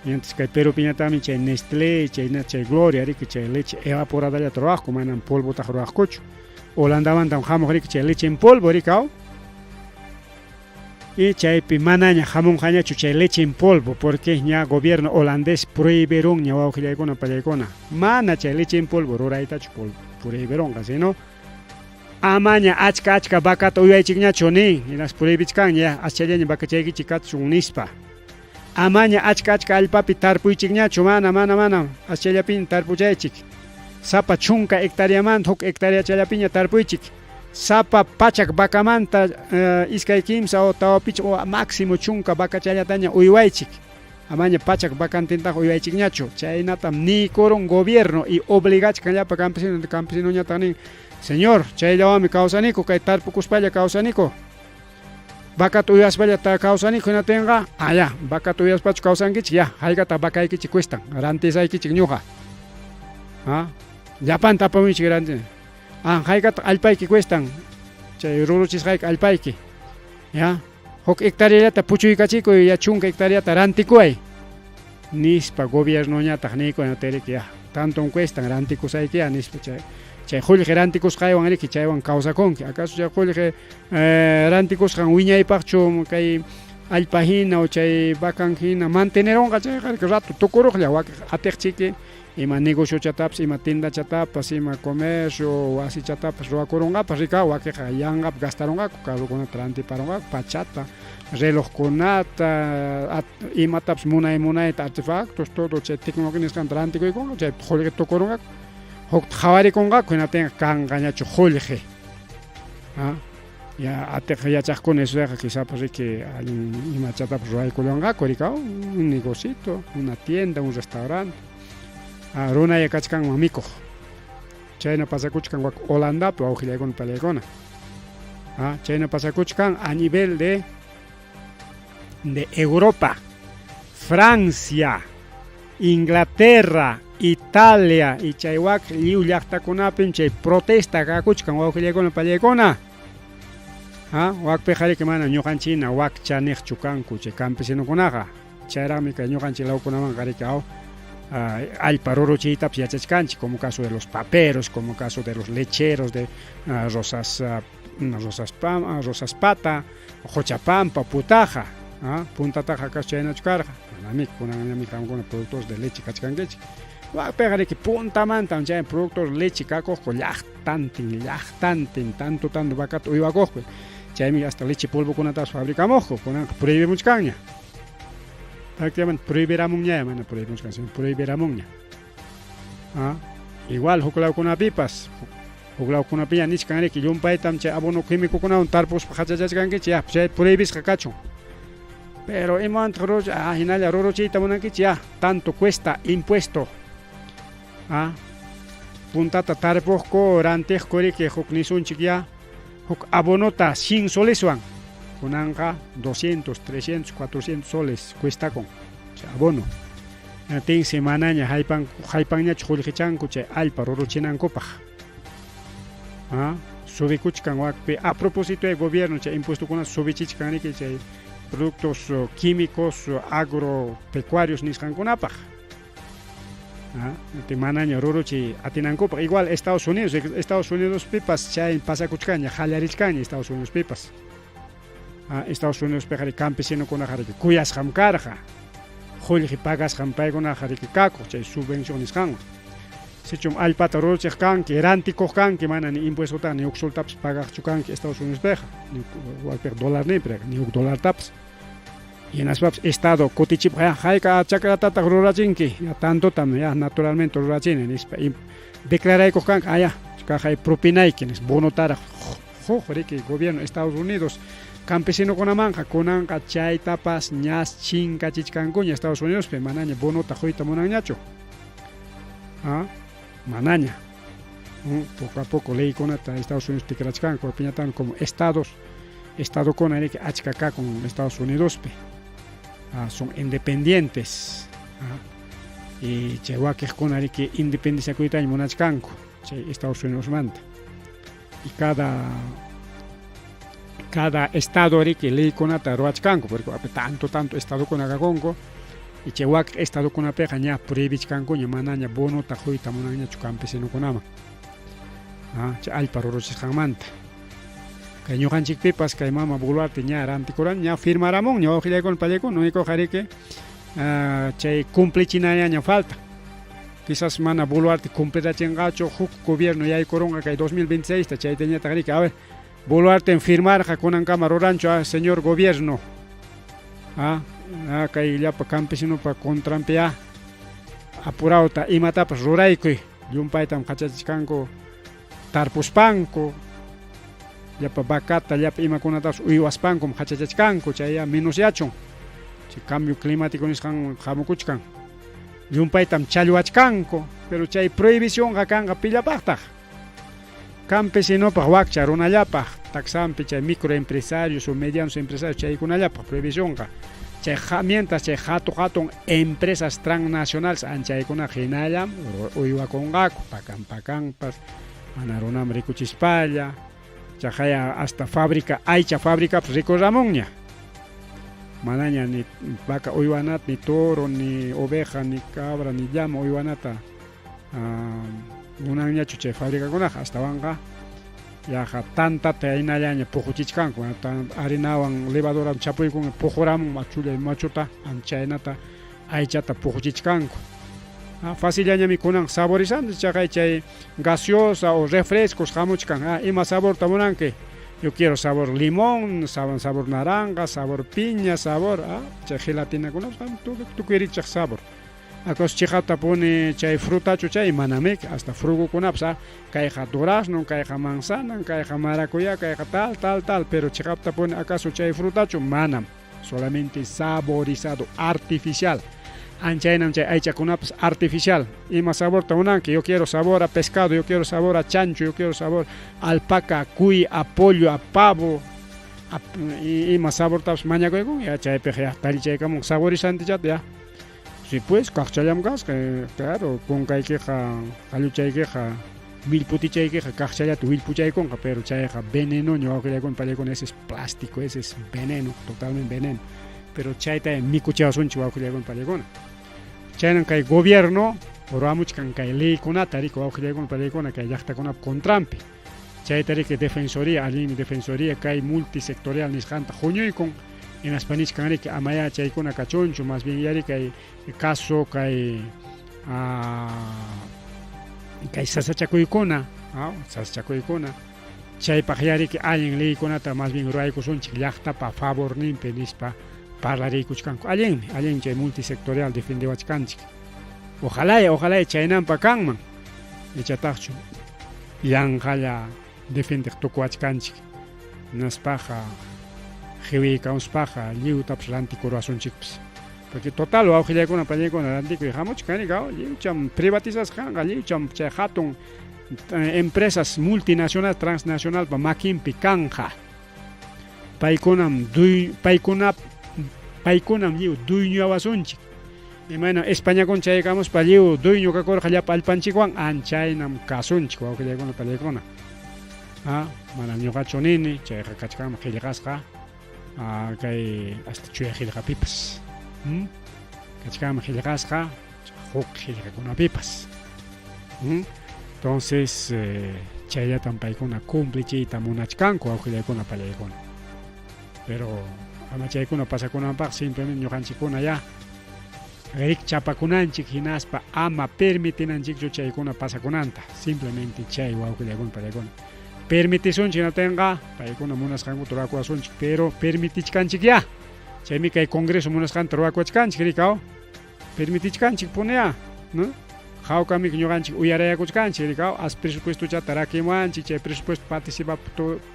Y antes kay Perupiñataqmi chay Nestlé, chay chay Gloria, riki chay leche evaporadallata ruwaqku, manam polvotaqa ruwaqkuchu. Holandamantam hamuq riki chay leche en polvo rikaw. Y chaypi manaña hamunqañachu chay leche en polvo, porque ña gobierno holandés prohibirunña wawqillaykuna pallaykuna. Mana chay leche en polvo ruraytachu prohibirunqa, sino amaña achka achka vacata uywaychikñachu nin, hinaspa prohibichkanña aschallaña vacachaykichik kachun nispa. Amaña achka achka allpapi tarpuychikñachu, mana mana mana aschallapiña tarpuchaychik. Sapa chunka hectareamanta huk hectareachallapiña tarpuychik. Sapa pachak vacamanta iskay kimsa o tawa pichqa o máximo chunka vacachallataña uywaychik. Amaña pachak vacantintaqa uywaychikñachu. Chaynatam niykurun gobierno y obligachkan llapa campesino, campesinoñataq nin, señor, chayllawanmi kawsaniku, kay tarpukuspalla kawsaniku. Vacata uywaspalla kawsaniku hinatinqa, ah ya, vacata uywaspachu kawsankichik, ya, haykataq vacaykichik cuestan, rantisaykichik ñuqa. Ah, llapanta apamunchik ranti. Ah, haykataq allpayki cuestan, chay ruruchisqayki allpayki. Ya, huk hectareallata puchuykachikuy, ya chunka hectareata rantikuway. Nispa gobiernoñataq niykuy, riki ya, tanton cuestan rantikusayki ya nispa chay chay qullqi rantikusqaywan riki chaywan kawsakunki. Acaso chay qullqi rantikusqan wiñaypaqchu kay allpa hina o chay vacan hina mantenerunqa chayqa riki rato tukuruqlla wak atiqchiki ima negociochatapas ima tiendachatapas ima comercio wasichatapas ruwakurunqapas rika wakiqa yanqapi gastarunqaku carrokunata rantiparunqaku pachata relojkunata imatapas munay munayta artefactos todo chay tecnología nisqanta rantikuykunqa chay qullqi tukurunqaku hukta qhawarikunqaku hinaptinqa kanqañachu qullqi. Ah, ya atiq yachaqkuna esoqa quizapas riki allin imachatapas ruwaykullanqaku rika un negocito, una tienda, un restaurante. Ah, runaya kachkanman mikuq. Chayna pasakuchkan wak Holandapi wawqillaykuna pallaykuna. Ah, chayna pasakuchkan a nivel de Europa, Francia. Inglaterra, Italia y chay wak lliw llaqtakunapim chay protesta kakuchkan wawqillaykuna pallaykuna. Ha, wakpiqa riki mana ñuqanchikna wakcha niqchu kanku chay campesinokunaqa. Chayraqmi kay ñuqanchik lawkunamanqa riki aw allpa ruruchiytapas yachachkanchik, como caso de los paperos, como caso de los lecheros de Rosas Rosas Rosas Pata, Qochapampa, Putaja. Puntataqa acaso chaynachu karqa? Manamiki, kunanñami qamkuna productores de leche kachkankichik. Wakpiqa riki puntamantam chay productor leche kakuqku llaqtantin, llaqtantin, tanto tanto vacata uywakuqku. Chaymi hasta leche polvokunatapas fabricamuqku, kunanqa prohibimuchkanña. Prácticamente prohibiramunña, mana prohibimuchkan, sino prohibiramunña. Ah, igual huk lawkunapipas, huk lawkunapiña nichkan riki llumpaytam chay abono químicokunawan tarpuspa qachachachkankichik, ya, chay prohibisqa kachun. Pero imawantaq ruruchi, ah, hinalla ruruchiyta munankichik, ya, tanto cuesta impuesto. Ah, puntata tarpuqku, rantiqku riki huk nisunchik ya, huk abonota 100 soleswan, kunanqa 200, 300, 400 soles cuestakun chay abono. Tinsi manaña haypan haypanñachu qullqichanku chay allpa ruruchinankupaq. Ah, subikuchkan wakpi a propósito de gobierno chay impuestokuna subichichkan riki chay productos químicos agropecuarios nisqankunapaq. Ah, manaña ruruchiy atinankupaq. Igual Estados Unidos, Estados Unidospipas chay pasakuchkanña, qallarichkanña Estados Unidospipas. Ah, Estados Unidospiqa riki campesinokunaqa riki kuyasqam karqa. Qullqi pagasqam paykunaqa riki kakuq chay subvención nisqanwan. Sichum allpata ruruchiq kanki, rantikuq kanki, mana ni impuestotaqa ni huk soltapas pagaqchu kanki Estados Unidospiqa, ni wakpiqa dolarninpi ni huk dolartapas. Hinaspapas Estado kutichipaq ya hayka chakratataq rurachinki, ya tantotam ya naturalmente rurachini nispa declaraykuq kanki, ah ya, kaqay propinayki nispa bonotaraq huk riki gobierno Estados Unidos campesinokunamanqa kunanqa chaytapas ñas chinkachichkankuña Estados Unidospi manaña bonota quyta munanñachu. Ah, manaña. Poco a poco leykunata Estados Unidos tikrachkanku, piñatan como estados estadokuna riki achka kakun Estados Unidospi. Ah, son independientes. Ah, y chay wakiqkuna riki independizakuytaña munachkanku chay Estados Unidosmanta. Y cada cada estado riki leykunata ruwachkanku porque tanto tanto estadokuna kakunku y chay wakiq estadokunapiqa ña prohibichkankuña manaña bonota quyta munanñachu campesinokunaman. Ah, chay allpa ruruchisqanmanta. Kay ñuqanchikpipas kay mama Boluarte ña rantikuran ña firmaramunña wawqillaykuna pallaykuna únicoqa riki chay cumplichinallaña falta. Quizás mana Boluarte cumplirachinqachu huk gobierno yaykurunqa kay 2026 ta chaytañataq riki a ver Boluarten firmarqa kunankama ruranchu ah señor gobierno ah, ah kay llapa campesinopa contranpi ah apurawta imatapas ruraykuy llumpaytam qachachichkanku tarpuspanku llapa vacata llapa imakunatapas uywaspankum qachachachkanku chay ya menosyachun chay cambio climático nisqan hamukuchkan llumpaytam challwachkanku pero chay prohibicionqa kanqa pillapaqtaq campesinopaq wakcha runallapaq taksanpi chay microempresarios o medianos empresarios chaykunallapaq prohibicionqa chay mientras chay hatu hatun empresas transnacionales anchaykunaqa hinallam uywakunqaku pakan pakanpas mana runaman rikuchispalla chaqaya hasta fábrica aycha fabricapas rikurramunña manaña ni vaca uywanata ni toro ni oveja ni cabra ni llama uywanata munanñachu chay fabricakunaqa astawanqa yaqa tantata hinallaña puquchichkanku harinawan levadurawan chapuykun puquramun machulla machuta anchaynata aychata puquchichkanku facillañami kunan saborizando chaqay chay gaseosa o refrescos hamuchkan ah, ima saborta munanki yo quiero sabor limón sabor, sabor naranja sabor piña sabor ah, chay gelatinakunapas tukuy rikchaq sabor Acaso chiqaptapuni chay frutachu chay manamiki hasta frugukunapas ah kayqa durazno kayqa manzanan kayqa maracuyá kayqa tal tal tal pero chiqaptapuni acaso chay frutachu manam solamente saborizado artificial anchaynam chay aychakunapas artificial ima saborta munanki yo quiero sabor a pescado yo quiero sabor a chancho yo quiero sabor a alpaca a cuy a pollo a pavo a ima sabortapas mañakuykun ya chaypiqa ya tallichaykamun saborizantechata ya. Si pues, kaqchallam kasqa, claro, kunkaykiqa, qalluchaykiqa, millputichaykiqa kaqchallata willpuchaykunqa, pero chayqa venenoña wawqillaykuna pallaykuna, ese es plástico, ese es veneno, totalmente veneno. Pero chayta mikuchawasunchik wawqillaykuna pallaykuna. Chaynan kay gobierno ruwamuchkan kay leykunata riki wawqillaykuna pallaykuna kay llaqtakunapa contranpi. Chayta riki defensoría, allinmi defensoría kay multisectorial nisqanta huñuykun, hinaspa nichkan riki amayá chaykuna kachunchu, más bien ya riki kay caso kay kay sasachakuykuna, sasachakuykuna chaypaq ya riki allin leykunata más bien ruwaykusunchik llaqtapa favorninpi nispa parlariykuchkanku. Allinmi, allinmi chay multisectorial defendewachkanchik. Ojalá, ojalá chaynampa kanman. Ichataqchu yanqalla defendeq tukuwachkanchik. Hinaspaqa qiwiykamuspaqa lliwtapas rantikuruwasunchikpas. Porque total wawqillaykuna pañaykuna rantikuy hamuchkan lliwcham privatizasqa kanqa, lliwcham chay hatun empresas multinacional, transnacionalpa makinpi kanqa. Paykunam paykunap paykunam lliw dueñowasunchik. Imaynam Españakuna chayaykamuspa lliw dueño kakurqa llapa allpanchikwan, anchaynam kasunchik wawqillaykuna pallaykuna. Manam ñuqachu nini, chayqa kachkanmi qillqasqa kay hasta chuya qillqapipas. Kachkanmi qillqasqa huk qillqakunapipas. Entonces, chayllatam paykuna cumplichiyta munachkanku wawqillaykuna pallaykuna. Pero ama chaykuna pasakunanpaq simplemente ñuqanchikkuna ya rikchapakunanchik hinaspa ama permitinanchikchu chaykuna pasakunanta. Simplemente chay wawqillaykuna pallaykuna. Permitisunchik hinaptinqa paykuna munasqankuta ruwakuwasunchik, pero permitichkanchik ya. Chaymi kay congreso munasqanta ruwakuwachkanchik rikaw. Permitichkanchik punea, no? Hawkamik ñuqanchik uyarayakuchkanchik rikaw, as presupuestochata rakimuwanchik chay presupuesto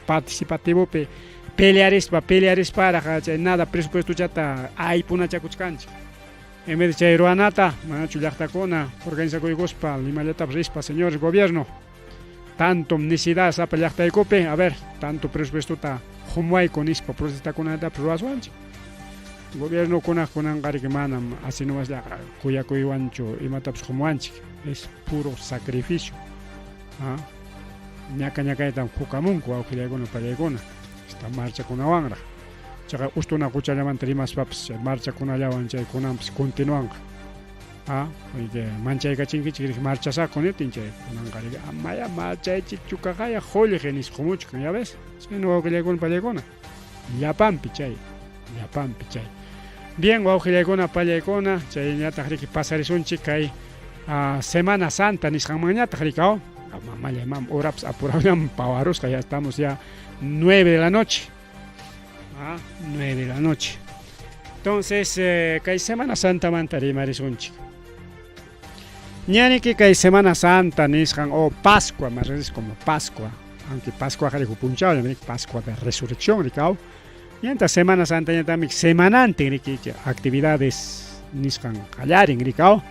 participativopi pelearispa pelearisparaq chay nada presupuestochata aypunachakuchkanchik. En vez de chay ruwanata, manachu llaqtakuna organizakuykuspa Limallatapas rispa, señores gobierno, tanto necesidad sapa llaqtaykupi, a ver, tanto presupuestota qumuwayku nispa protestakunatapas ruwaswanchik. Gobiernokunaq kunanqa riki manam así nomasllaqa kuyakuywanchu imatapas qumuwanchik, es puro sacrificio. Ñaka ñakaytam hukamunku wawqillaykuna pallaykuna, esta marchakunawanraq. Chaqa ustuna quchallamanta rimaspapas chay marchakunallawan chay kunanpas continuanqa. Manchaykachinkichik riki marchasaqku niptin chay kunanqa riki amaya marchaychikchu kaqaya qullqi nispa qumuchkan, ya ves. Chayna wawqillaykuna pallaykuna. Llapanpi chay, llapanpi chay. Bien, wawqillaykuna pallaykuna, chayñataq riki pasarisunchik kay Semana Santa nisqanmanñataq rikaw. Mamalla, mam, horapas apurawllam pawarusqa, ya estamos ya 9 de la noche. 9 de la noche. Entonces, kay Semana Santamanta rimarisunchik. Ñaniki kay Semana Santa nisqan o Pascua, más redes como Pascua, aunque Pascua huk punchawllam, Pascua de Resurrección rikaw. Ñanta Semana Santa ñatami semanantin riki actividades nisqan qallarin rikaw.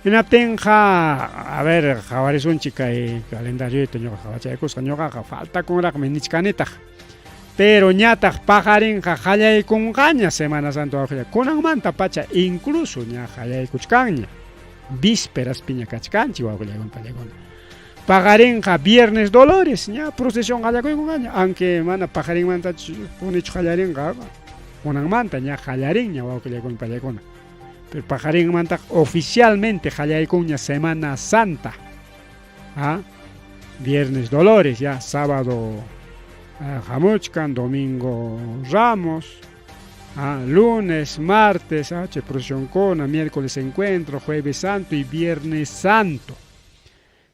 Hinaptinqa, a ver, qhawarisunchik kay calendarioyta ñuqa qhawachaykusqa, ñuqaqa faltakunraqmi nichkanitaq. Pero ñataq paqarinqa qallaykunqaña Semana Santa wawqilla, kunanmanta pacha incluso ña qallaykuchkanña. Vísperas piña kachkanchik wawqillaykuna pallaykuna. Paqarinqa Viernes Dolores ña procesión qallakuykunqaña, aunque mana paqarinmantachu punichu qallarinqa, kunanmanta ña qallarinña wawqillaykuna pallaykuna. Pero paqarinmantaqa oficialmente qallaykunña Semana Santa. Viernes Dolores, ya sábado hamuchkan, domingo Ramos, lunes, martes, chay procesionkuna, miércoles encuentro, jueves santo y viernes santo.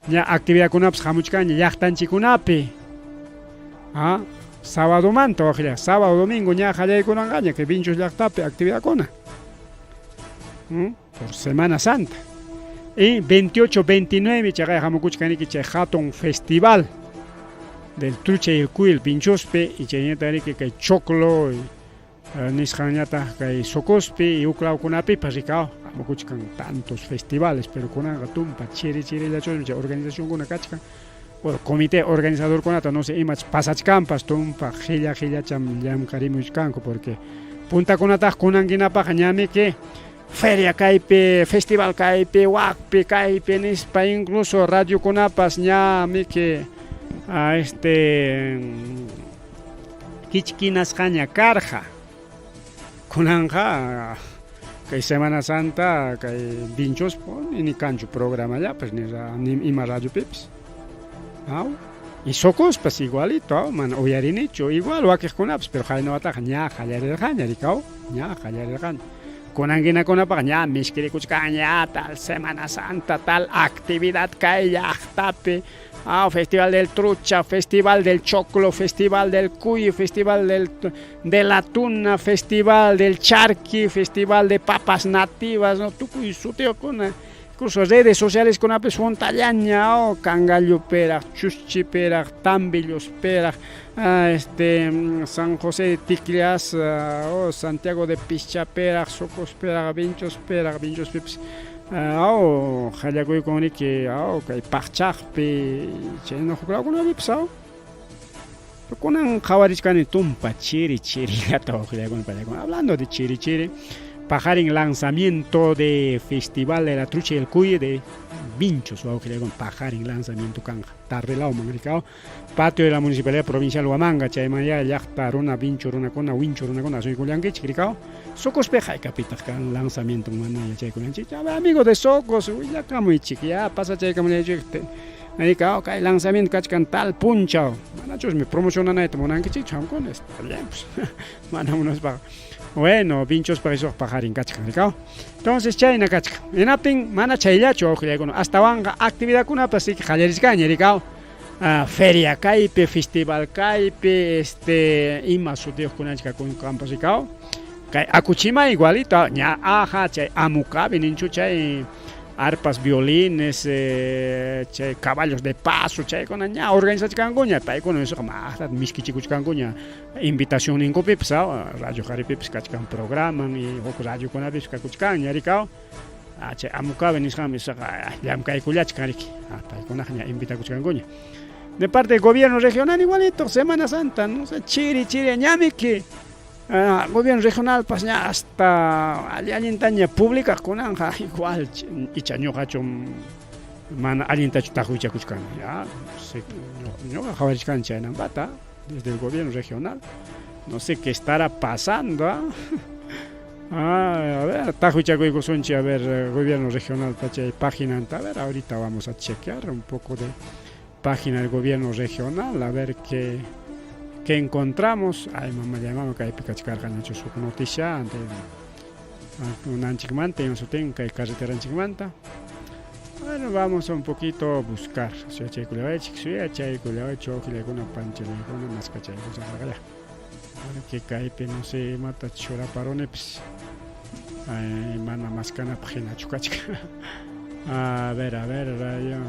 Ña actividadkunapas hamuchkanña llaqtanchikkunapi. Sábadomanta waqlla, sábado, domingo ña qallaykunanqaña kay Vinchos llaqtapi actividadkuna. Por Semana Santa. Y 28, 29 chaqay hamukuchkaniki chay hatun festival del trucha y el cuy, el Vinchospi, y chayñata riki kay choclo nisqanñataq kay Socospi y uklawkunapipas rikaw hamukuchkan tantos festivales, pero kunanqa tumpa chiri chirillachusmi chay organizacionkuna kachkan. Bueno, comité organizadorkunata no sé imach pasachkanpas tumpa qilla qillacham llamkarimuchkanku, porque puntakunataq kunankinapaqqa ñamiki Feria kaypi, festival kaypi, wakpi kaypi nispa, incluso radiokunapas ña miki este kichkinasqaña karqa. Kunanqa kay Semana Santa kay Vinchos ni kanchu programallapas ni, ni ima radiopipas. Aw? Y Socospas igualito, mana uyarinichu, igual wakiqkunapas, pero qaynawataqa ña qallarirqaña rikaw, ña qallarirqaña. Kunankinakunapaq ña miskirikuchkanña tal Semana Santa, tal actividad kay llaqtapi, ah, Festival del Trucha, Festival del Choclo, Festival del Cuy, Festival de la Tuna, Festival del Charqui, Festival de Papas Nativas, no, tukuy sutiyuqkuna. Incluso redes sociales kunapis huntallaña, oh, Cangalloperaq, Chuschiperaq, Tambillusperaq, este, San José de Ticlias, oh, Santiago de Pichaperaq, Socosperaq, Vinchosperaq, Vinchospipis, oh, qallakuykunriki, oh, kay Paqchaqpi, chayna huklawkunapipis, oh. Kunan qhawarichkani tumpa chiri chirillata wawqillaykuna pallaykuna. Hablando de chiri chiri, paqarin lanzamiento de Festival de la Trucha y el Cuy de Vinchos wawqillaykuna, paqarin lanzamiento kanqa tarde lawman rikaw patio de la Municipalidad Provincial Huamanga, chaymanya llaqta runa vincho runakuna wincho runakuna asuykullankichik rikaw. Socospi haykapitaq kan lanzamiento mana yachaykunanchik. Amigo de Socos, willakamuychik ya pasachaykamullaychik. Rikaw kay lanzamiento kachkan tal punchaw. Manachusmi promocionanayta munankichikchu qamkuna, está bien pues. Mana munaspaqa. Bueno, Vinchospaq isuq paqarin kachkan rikaw. Entonces chayna kachkan. Hinaptin mana chayllachu wawqillaykuna, astawanqa actividadkunapas siki qallarichkanña rikaw. Feria kaypi, festival kaypi, este ima sutiyuqkunanchik kakunkampas rikaw. Kay Akuchima igualito, ña aja chay amukabi ninchu chay arpas, violines, chay caballos de paso, chaykuna ña organizachkankuña, paykuna nisqa maqta miskichikuchkankuña invitación ninkupipas, radio Jaripipis kachkan programan y huk radiokunapis kakuchkanña rikaw. Chay amukabi nisqanmi isaqa llamkaykullachkan riki, paykunaqa ña invitakuchkankuña. De parte del gobierno regional igualito, Semana Santa, no sé, chiri chiri ñamiki. Gobierno regional pas ña hasta allintaña publicaq kunanja igual icha ñuqachu mana allintachu taqwichakuchkani ya ñuqa qhawarichkani chaynampata desde el gobierno regional no sé qué estará pasando. A ver, taqwichakuykusunchik, a ver, gobierno regional pachay página, a ver, ahorita vamos a chequear un poco de página del gobierno regional, a ver qué encontramos. Ay, mamá, llamamos kaypi kachkarqañachu huk noticia ante unanchikmanta ima sutin kay carreteranchikmanta. Bueno, vamos a un poquito a buscar. Suyachaykullawaychik, suyachaykullawaychik, wawqillaykuna, panchillaykuna, maskachaykusaqaqalla. Que kaypi no sé imata churaparunipis. Ay, mana maskanapaq hinachu kachkan. A ver, radio,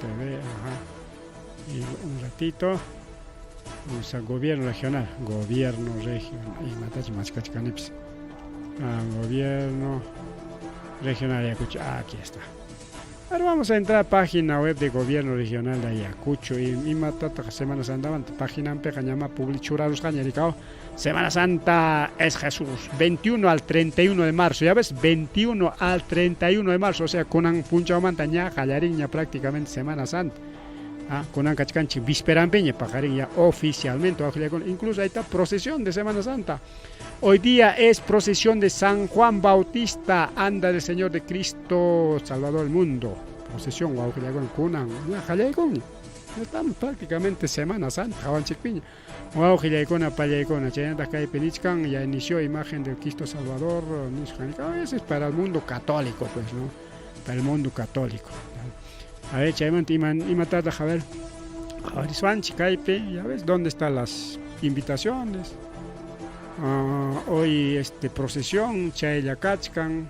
TV, ajá. Y un ratito. Vamos a gobierno regional, imatachu maskachkanipis. Gobierno regional de Ayacucho, aquí está. Ahora vamos a entrar a página web de gobierno regional de Ayacucho y imatataq Semana Santa página mpiqa ñama publichurarusqaña rikaw. Semana Santa es Jesús, 21 al 31 de marzo, ya ves, 21 al 31 de marzo, o sea, kunan punchawmanta ña qallarinña prácticamente Semana Santa. Kunan kachkanchik vísperampiña paqarin ya oficialmente, incluso ahí está procesión de Semana Santa. Hoy día es procesión de San Juan Bautista, anda del Señor de Cristo, Salvador del mundo. Procesión, kunan, ña qallaykunña. Estamos prácticamente Semana Santa, qawanchikpiña. Wawqillaykuna, pallaykuna, chaynataq kaypi nichkan, ya inició imagen del Cristo Salvador, nisqan, ese es para el mundo católico, pues, ¿no? Para el mundo católico. A ver, chaymanta imatataq, a ver, qhawariswanchik kaypi, ya ves, ¿dónde están las invitaciones? Hoy procesión, chaylla kachkan.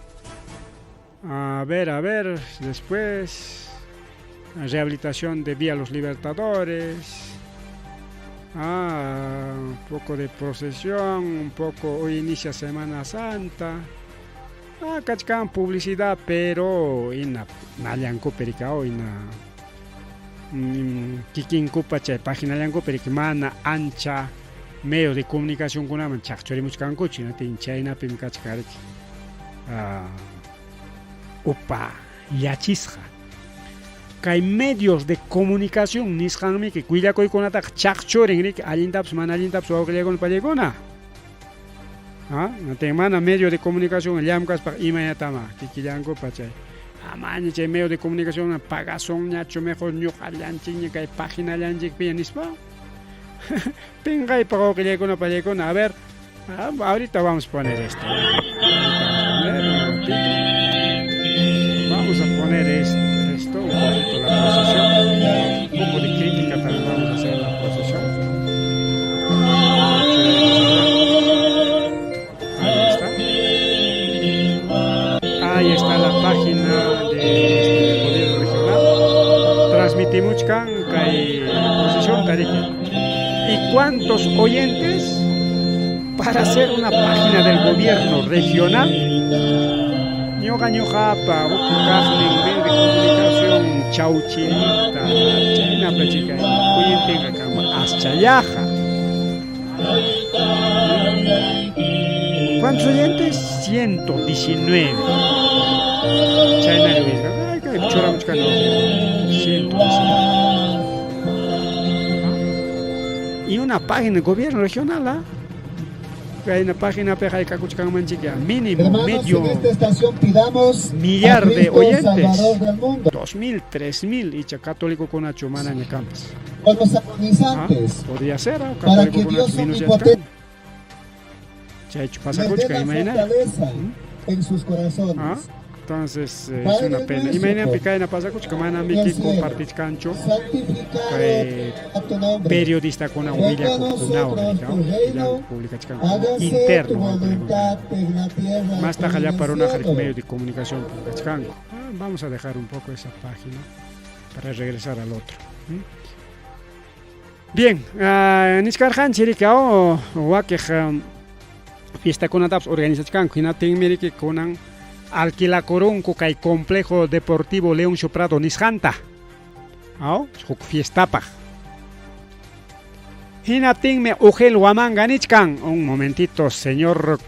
A ver, después rehabilitación de Vía Los Libertadores. Un poco de procesión, un poco, hoy inicia Semana Santa. Kachkan publicidad, pero ina nallankupi rikaw, ina kikinkupa chay paginallankupi riki mana ancha medio de comunicación kunaman chaqchurimuchkankuchu, hinatin chaynapim kachkan riki. Upallachisqa. Kay medios de comunicación nisqanmiki willakuykunataqa chaqchurin riki allintapas mana allintapas wawqillaykuna pallaykuna. Ah, mana medio de comunicación llamkaspaqa imaynatama kikillankupa chay amaña chay medio de comunicación pagasunñachu mejor ñuqallanchikña kay paginallanchikpiña nispa. Pinqaypaq wawqillaykuna pallaykuna a ver ah, ahorita vamos a poner esto. Ahorita vamos a poner un ratito. Vamos a poner esto, un poquito la procesión. Un poco de crítica también vamos a hacer la procesión. Ahí está. Ahí está la página de este, del gobierno regional. Transmitimuchkan kay procesión tariki. ¿Y cuántos oyentes? Para hacer una página del gobierno regional. Ñuqa ñuqapa huk kaqnin medio de comunicación chawchilita chaynapa chika oyentenqa kanman aschallaqa. ¿Cuántos oyentes? 119. Chayna ay, kay churamuchkani 119. Y una página del gobierno regional, ¿ah? Hay una página haykakuchkanmanchik mínimo Hermanos, medio en esta estación pidamos millar a de Cristo, oyentes. Salvador del mundo, 2000, 3000 icha católico kunachu manaña kanpas. con los Ah, agonizantes, podría ser, ah, para católico que Dios kunachu menos omnipotente Chaychu les dé pasakuchka la imayna. fortaleza en sus corazones. Ah, Entonces es Padre una pena. nuestro, Imaynanpi kayna pasakuchka manami en el ki cielo, compartichkanchu santificado kay a tu nombre. periodistakuna Venga a willakuqkunawan nosotros tu reino, publicachkanku hágase tu interno voluntad en la tierra Más como en allá el para una cielo. medio de comunicación publicachkanku. Ah, vamos a dejar un poco esa página para regresar al otro. ¿Mm? Bien, nichkarqanchik riki wakiq fiestakunatapas organizachkanku hinaptinmi riki kunan alquilakurunku kay complejo deportivo Leoncio Prado nisqanta. Aw, huk fiestapaq. Hinaptinmi Ugel Huamanga nichkan. Un momentito, señor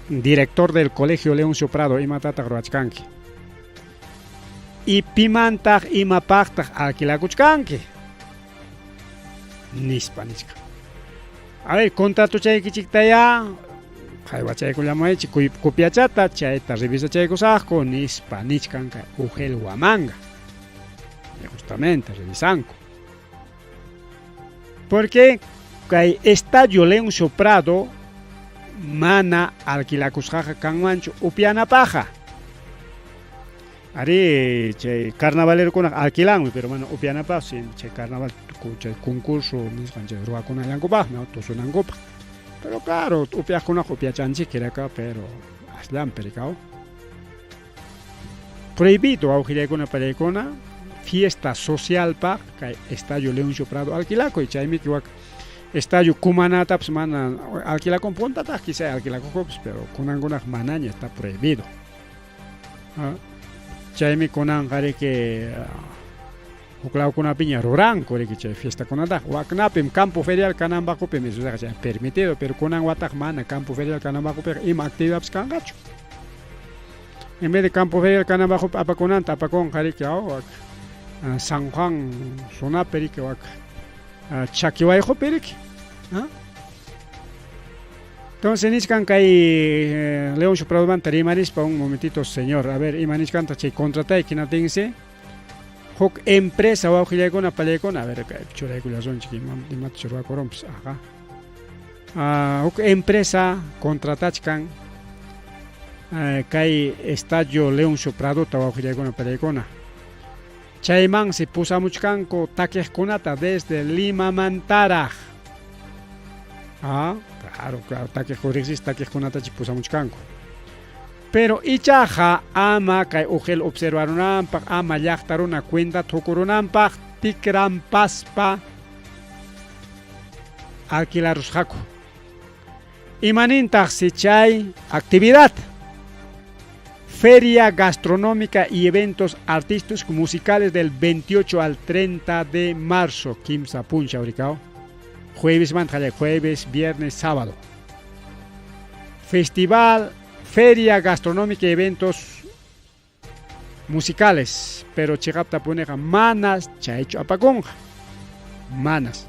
director del colegio Leoncio Prado, imatataq ruwachkanki. Y pimantaq imapaqtaq alquilakuchkanki. Nispa nichkan. A ver, contratochaykichiktaya haywachaykullamaychik copiachata chayta revisachaykusaqku nispa nichkan kay Ugel Huamanga. Y justamente revisanku. Porque kay Estadio Leoncio Prado mana alquilakusqaqa kanmanchu upianapaqa. Ari chay carnavalerokunaq alquilanmi, pero mana upianapaq si chay carnaval chay concurso nisqan chay ruwakunallankupaqmi tusunankupaq. Pero claro, upiaqkunaqa upiachanchik raka, pero asllanpi rikaw. Prohibido awqillaykuna pallaykuna fiesta socialpaq kay Estadio Leoncio Prado alquilakuy chaymi wak Estadio Cumanatapas mana alquilakun puntataq quizá alquilakuqpas, pero kunankunaq manaña está prohibido. Ah, chaymi kunanqa riki huk lawkunapiña ruranku riki chay fiestakunataqa waknapim campo ferial Canambaqupim eso chay permitido, pero kunan wataq mana campo ferial Canambaqupiqa ima actividadpas kanqachu. En vez de campo ferial Canambaqupi apakunanta apakunqa riki wak San Juan zonapi riki wak Chaquihuayqupi riki. ¿Ah? Entonces nichkan kay Leoncio Pradomanta rimarispa un momentito señor, a ver ima nichkanta chay contratayki hinaptinsi huk empresa wawqillaykuna pallaykuna, a ver kay churaykullasunchik imata ruwakurunpas, ajá. Huk empresa contratachkan kay Estadio Leoncio Pradota wawqillaykuna pallaykuna. Chaymansi pusamuchkanku takiqkunata desde Limamantaraq. Ah, claro, claro, takiq riqsis takiqkunatachi pusamuchkanku. Pero ichaqa ama kay ujel observarunanpaq, ama llaqta runa cuenta tukurunanpaq tikranpaspa alquilarusqaku. Imanintaq si chay actividad? Feria gastronómica y eventos artísticos musicales del 28 al 30 de marzo. Kimsa puncha, uricao. Jueves, jueves, viernes, sábado. Festival, feria gastronómica y eventos Musicales, pero chiqaptapuniqa manas chaychu apakunqa. Manas.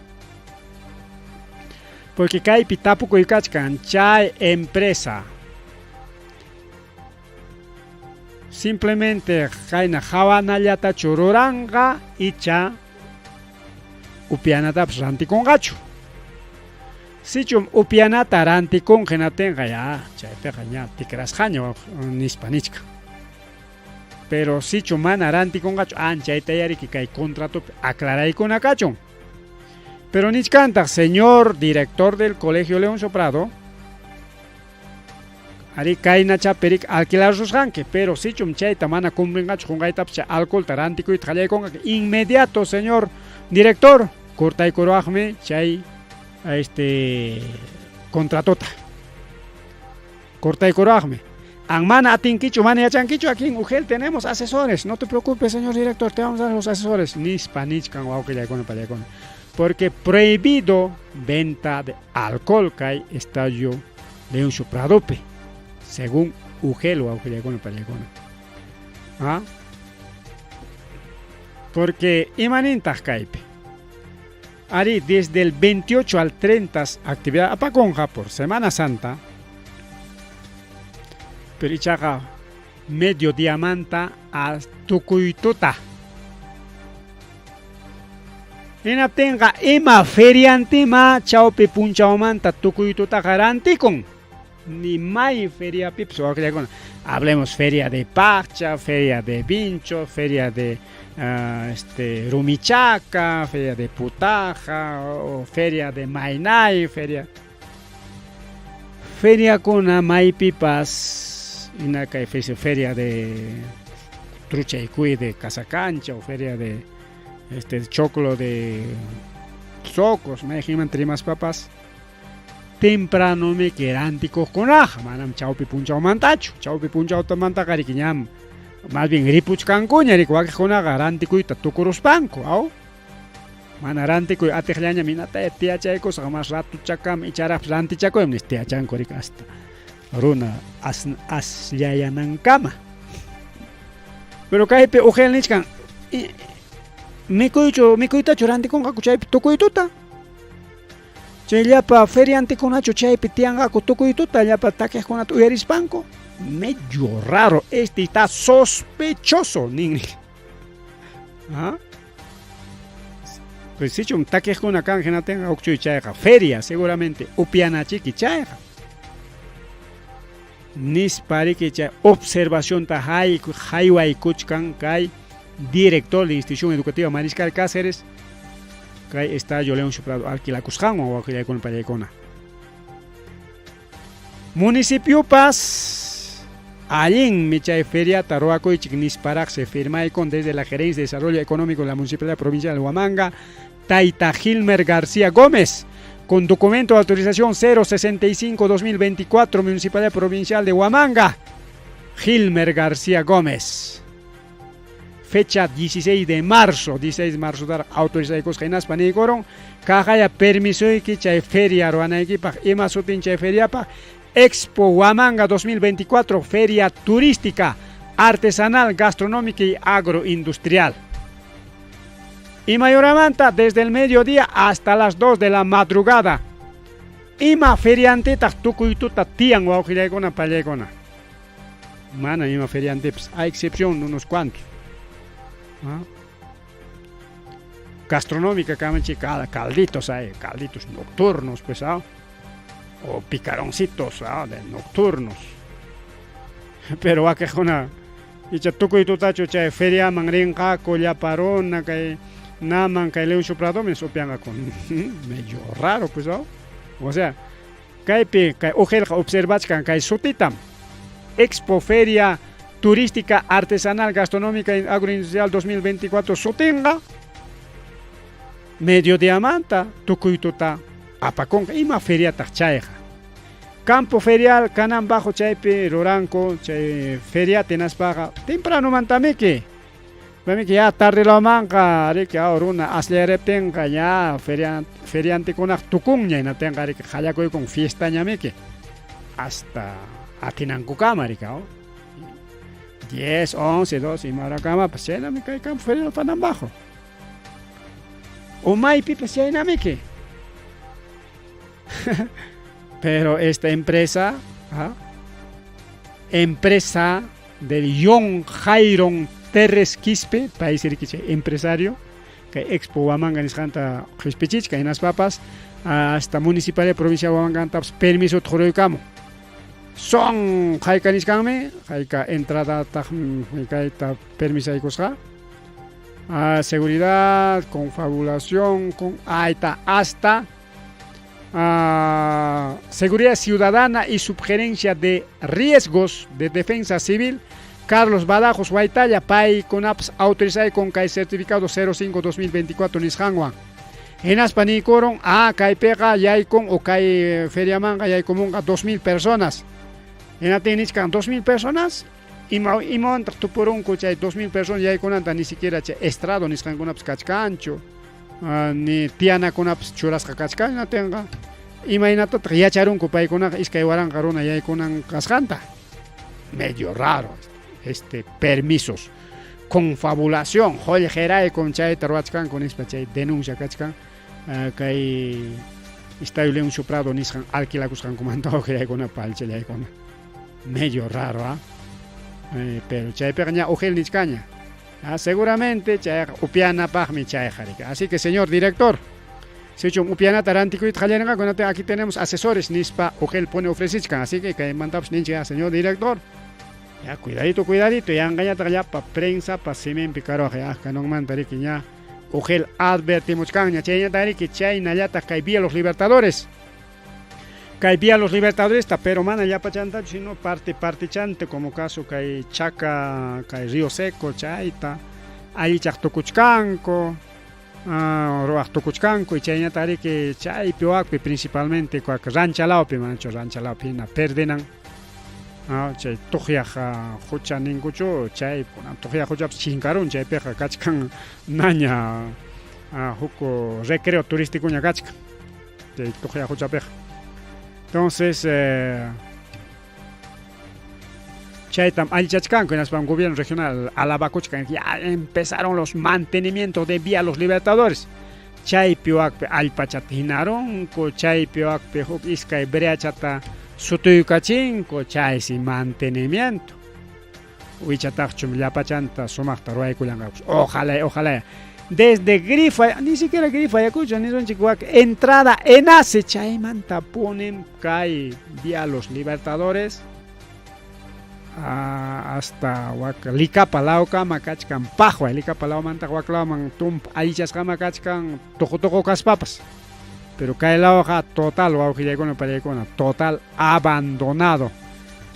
Porque kaypi tapukuy kachkan chay empresa simplemente kayna hawanallatachu ruranqa icha upyanatapas rantikunqachu. Sichum upyanata rantikunqa hinaptinqa ya chaypiqa ña tikrasqaña nispa nichkan. Pero sichu mana rantikunqachu anchayta yariki kay contratopi aclaraykuna kachun. Pero nichkantaq señor director del Colegio Leoncio Prado, arí kaynacha perik alquilarusqanki, pero sichum chayta mana cumplinqachu qunqaytapas chay alcoholta rantikuyta qallaykunqa inmediato señor director cortaykuruwaqmi chay este contratota. Cortaykuruwaqmi. An mana atinkichu, mana yachankichu, aquí en UGEL tenemos asesores. No te preocupes, señor director, te vamos a dar los asesores. Nispa, nichkan, wawqillaykuna, pallaykuna. Porque prohibido venta de alcohol kay estadio Leoncio Pradope, según UGEL, wawqillaykuna, pallaykuna. ¿Ah? Porque imanintaq kaypi. Ari, desde el 28 al 30 actividad apakunqa por Semana Santa, pero ichaqa mediodiamanta a tukuytuta. Hinaptinqa ima feriantima chawpi punchawmanta tukuytutaqa rantikun. Ni may feriapipas wawqillakuna. Hablemos feria de Pacha, feria de Vincho, feria de Rumichaca, feria de Putaja, o feria de Mainay, feria. Feriakuna maypipas, inakay feria de Trucha y Cuy de Casacancha, o feria de choclo de Socos, mayqinman trimaspapas, temprano me querantikuqkunaqa, manam chawpi punchawmantachu, chawpi punchawtamantaqa riki ñam, más bien ripuchkankuña riki wakiqkunaqa rantikuyta tukuruspanku, aw? Mana rantikuy atiqllañam hinata tiyachaykusqa más ratuchakama icharaqpas rantichakuyam nispa tiyachanku riki hasta runa asllayanankama. Pero kaypi UGEL nichkan mikuychu mikuytachu rantikunqaku chaypi tukuy tuta. Chay llapa feriantikunachu chaypi tiyanqaku tukuy tuta llapa takiqkunata uyarispanku. Medio raro, este está sospechoso, nin. ¿Ah? Pues sichum takiqkuna kan hinatinqa huk chuy chayqa feria seguramente upyanachiki chayqa. Nispa riki chay observacionta haywaykuchkan kay director de institución educativa Mariscal Cáceres kay estadio Leoncio Prado alquilakusqanwan wawqillaykuna pallaykuna. Municipiopas allinmi chay feriata ruwakuychik nisparaqsi firmaykun desde la Gerencia de Desarrollo Económico de la Municipalidad Provincial de Huamanga, Taita Gilmer García Gómez, con documento de autorización 065-2024, Municipalidad Provincial de Huamanga, Gilmer García Gómez. Fecha 16 de marzo, 16 de marzo dar autorizaykusqa hinaspa niykurun, kaqaya permisoyki chay feria ruwanaykipaq, ima sutin chay feriapaq, Expo Huamanga 2024, feria turística, artesanal, gastronómica y agroindustrial. Imayoramanta desde el mediodía hasta las 2 de la madrugada. Ima feriantetaq tukuy tuta tiyan wawqillaykuna pallaykuna. Mana ima feriantepas, a excepción de unos cuantos. ¿Ah? Gastronómica kamachi cada calditos hay, calditos nocturnos, pues, ¿ah? O picaroncitos, ¿ah? De nocturnos. Pero wakiqkuna icha tukuy tutachu chay feriaman rinqaku llapa runa kay naman kay Leoncio Pradomi upyanqaku. Medio raro, pues, ¿no? O sea, kaypi kay UGELqa observachkan kay sutitam. Expo Feria Turística Artesanal Gastronómica y Agroindustrial 2024 sutinqa mediodiamanta tukuy tuta apakunqa ima feriataq chayqa. Campo ferial kanan bajo chaypi ruranku chay feriata hinaspaqa temprano mantamiki. Pamiki ya tarde lamanqa riki runa asllariptinqa ya feriantikunaq tukunña hinaptinqa riki qallakuykun fiestañamiki hasta atinankukama riki. 10, 11, 12 ima horakamapas chaynami kay campo ferial Panambajo. O maypipas chaynamiki. Pero esta empresa, ¿ah? Empresa del John Jairon Terres Quispe, país empresario, que Expo Huamanga nisqanta qispichichka hinaspapas hasta municipalidad provincia Huamangantapas permiso quruykamu. Son hayka nisqanmi, hayka entradataqmi kayta permisaykusqa. Seguridad, confabulación, con ahí está, hasta seguridad ciudadana y subgerencia de riesgos de defensa civil, Carlos Badajos Huaytalla, paykunapas autorizay con kay certificado 05-2024 nisqanwan. Hinaspa niykurun, kaypiqa yaykun o kay feriamanqa yaykumunqa 2000 personas. Hinaptin nichkan 2000 personas, imawantaq tupurunku chay 2000 personas yaykunanta ni siquiera chay estrado nisqankunapas kachkanchu, ni tiyanakunapas churasqa kachkan, hinaptinqa imaynatataq yacharunku paykunaqa 2000 runa yaykunan kasqanta. Medio raro este permisos, confabulación, qullqiraykum chayta ruwachkanku nispa chay denuncia kachkan kay Estadio Leoncio Prado nisqan alquilakusqankumanta uqllaykuna palchallaykuna. Medio raro, ¿ah? Pero chaypiqa ña ujel nichkaña. Seguramente chayqa upianapaqmi chayqa riki. Así que señor director, sichum upianata rantikuyta qallarinqaku, aquí tenemos asesores nispa ujel pone ofrecichkan. Así que kaymantapas ninchik, señor director. Ya, cuidadito, cuidadito, yanqañataq llapa prensa pa siminpi karuwaq ya kanunmanta riki ña ujel advertimuchkanña chayñata riki chaynallataq kay Vía Los Libertadores. Kay Vía Los Libertadores ta, pero mana llapachantachu sino parte partichante como caso kay Chaca, kay Río Seco, chayta allichaq tukuchkanku, ruwaq tukuchkanku y chayñata riki chaypi wakpi principalmente kuak ranchalawpi manachu ranchalawpi hina perdenan. Chay tuqyaq hucha ninkuchu chay tuqyaq huchapas chinkarun chaypiqa kachkan naña huk recreo turísticoña kachkan chay tuqyaq huchapiqa. Entonces chaytam allichachkanku hinaspam gobierno regional alabakuchkan ya empezaron los mantenimientos de Vía Los Libertadores. Chaypi wakpi allpachata hinarunku, chaypi wakpi huk iskay breachata sutuykachinku, chaysi mantenimiento. Wichataqchum llapachanta sumaqta ruwaykullanqakus. Ojalá, ojalá. Desde Grifa, ni siquiera Grifa Ayacucho, nisunchik wak entrada enace chaymanta ponen kay Vía Los Libertadores hasta wak Licapa lawkama kachkan paqway Licapa lawmanta wak lawman tumpa allichasqama kachkan tuqu tuqu kaspapas. Pero kay lawqa total wawqillaykuna pallaykuna total abandonado.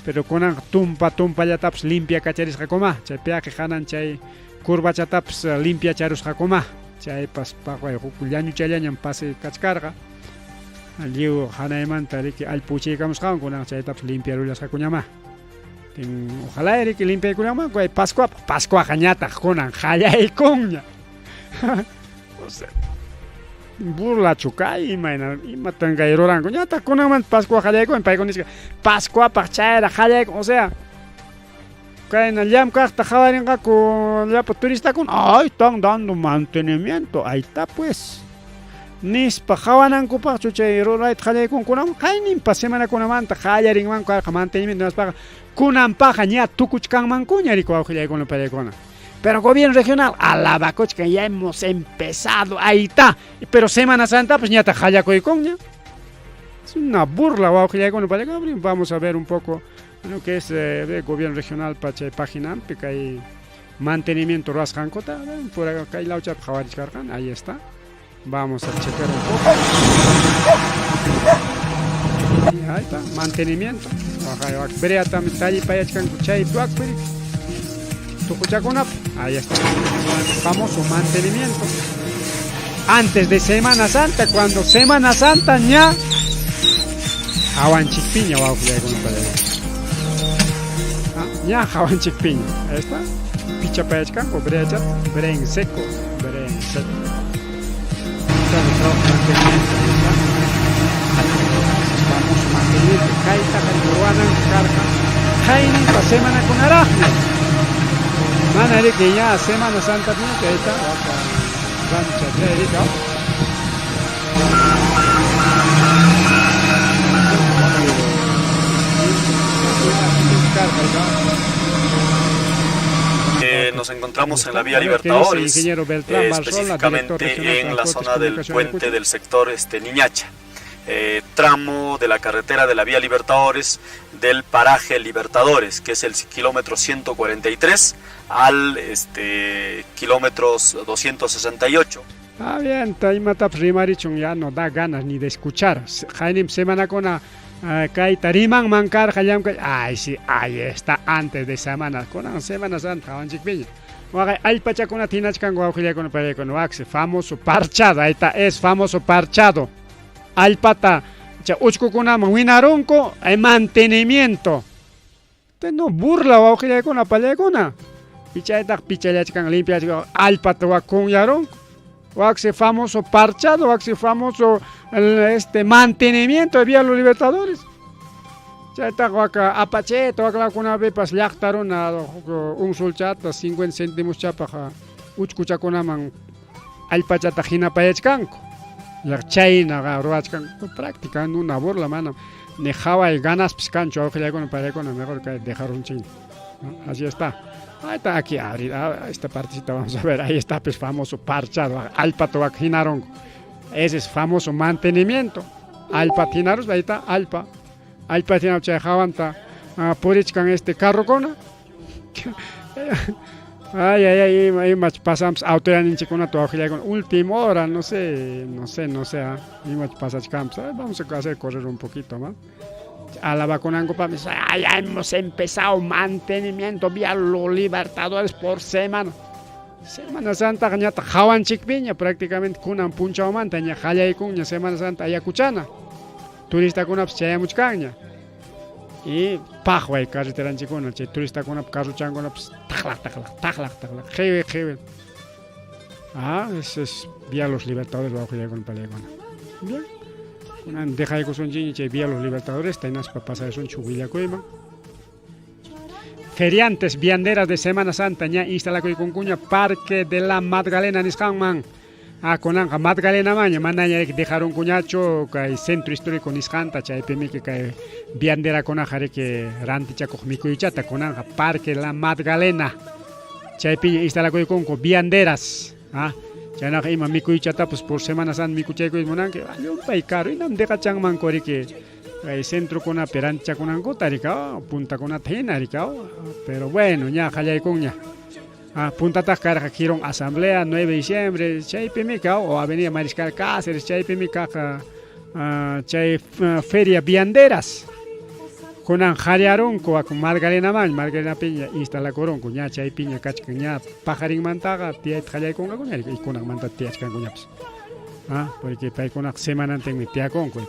Pero kunanqa tumpa tumpallatapas limpia kacharisqakuma chay piaqi hanan chay curvachatapas limpia charusqakuma chaypas paqway huk llañuchallañam pase kachkarqa. Lliw hanaymanta riki allpa uchiykamusqanku kunanqa chaytapas limpiarullasqakuñama. Ojalá riki limpiaykullaman kay Pascuapaq Pascuaqa ñataq kunan qallaykunña. O sea, burlachu kay imayna imatan kay ruranku ñataq kunanmanta Pascua qallaykun paykuna nisqa Pascuapaq chayraq qallaykun, o sea, kayna llamk'aqta qhawarinqaku llapa turistakuna, ay están dando mantenimiento, ahí está pues. Nispa qhawanankupaqchu chay rurayta qallaykunkunaman qayninpa semanakunamanta qallarinmanku karqa mantenimiento nispaqa kunanpaqa ña tukuchkanmankuña riki wawqillaykuna pallaykuna. Pero gobierno regional alabakuchkan ya hemos empezado, ahí está. Pero Semana Santa pues ñataq qallakuykunña. Es una burla wawqillaykuna pallaykuna. Vamos a ver un poco lo que es el gobierno regional pa chay paginanpi kay mantenimiento ruwasqankuta por acá kay lawchapi qhawarichkarqan, ahí está. Vamos a checar un poco. Y ahí está, mantenimiento. Breatami tallipayachkanku chaypi wakpi tuquchakunap. Ahí está. Famoso mantenimiento. Antes de Semana Santa, cuando Semana Santa ña hawanchikpiña wawqillaykuna ña hawanchikpiña. Ahí está. Pichapayachkanku breachat, brea en seco, brea en seco. Mantenimiento, famoso mantenimiento. Kaytaqa ruwananku karqa qayninpa semanakunaraqmi. Mana riki ña Semana Santa chayta waka rancha chay rika. Nos encontramos en la vía Libertadores, específicamente en la zona del puente del sector Niñacha, tramo de la carretera de la vía Libertadores del paraje Libertadores, que es el kilómetro 143 al kilómetros 268. Ah, bien, imatapas rimarichun ya no da ganas ni de escuchar. Jainim semanakuna kayta rimanman karqa llamkay. Ay, sí, ahí está, antes de semana. Kunan Semana Santa hawanchikpiña. Waqay allpachakunata hinachkanku wawqillaykuna payaykuna waksi famoso parchado, ahí está, es famoso parchado. Allpata chay uchkukunaman winarunku, hay mantenimiento. Usted no burla wawqillaykuna pallaykuna. Pichaytaq pichallachkan limpiachkan allpata wak kunyarunku. Waksi famoso parchado, waksi famoso mantenimiento de Vía Los Libertadores. Chaytaq waka apacheta waklakunapipas llaqta runa un solchata 50 céntimos chapaq uchkuchakunaman allpachata hinapayachkanku. Chaynaqa ruwachkanku práctica una burla mana ni haway ganaspis kanchu wawqillaykuna pallaykuna mejor que dejarunchik. Así está. Ahí está aquí, esta partecita vamos a ver, ahí está pues famoso parchado, allpata wak hinarunku. Ese es famoso mantenimiento. Allpa hinarus, ahí está, allpa. Allpa hinaru chay hawanta purichkan este carrokuna. Ay, ay, ay, imach pasampas autoridadninchikkunata wawqillaykuna última hora, no sé, no sé, no sé, imach pasachkanpas. Vamos a hacer correr un poquito más. Alabakunankupaqmi, ay, ya hemos empezado mantenimiento vía los Libertadores por semana. Semana Santa ñataq hawanchikpiña prácticamente kunan punchawmanta ña qallaykunña Semana Santa Ayacuchana. Turistakunapas chayamuchkanña. Y paqway carreteranchikkuna chay turistakunapa carruchankunapas taqlaq taqlaq taqlaq taqlaq qiwi qiwi. Ah, ese es Vía Los Libertadores wawqillaykuna pallaykuna. Bien. Kunan dejaykusunchikña chay Vía Los Libertadores hinaspa pasarisunchik willakuyman. Feriantes vianderas de Semana Santa ña instalakuykunkuña Parque de la Magdalena nisqanman. Ah, kunanqa Magdalena maña manaña dejarunkuñachu kay centro histórico nisqanta chaypimiki kay vianderakunaqa riki rantichakuq mikuychata kunanqa Parque la Magdalena chaypiña instalakuykunku vianderas. Ah, chaynaqa ima mikuychatapas por Semana Santa mikuchaykuyta munanki llumpay caro inam deqachanmanku riki kay centrokunapi rantichakunankuta rika puntakunata hina rika pero bueno ña qallaykunña. Ah, puntataq karqa Girón Asamblea 9 de diciembre chaypimi ka o Avenida Mariscal Cáceres chaypimi kaq chay feria vianderas. Kunan qallarunku wak Magdalenaman Magdalenapiña instalakurunku ña chaypiña kachkan ña paqarinmantaqa tiyayta qallaykunqakuña y kunanmanta tiyachkankuñapas. Ah, porque paykunaqa semanantinmi tiyakunku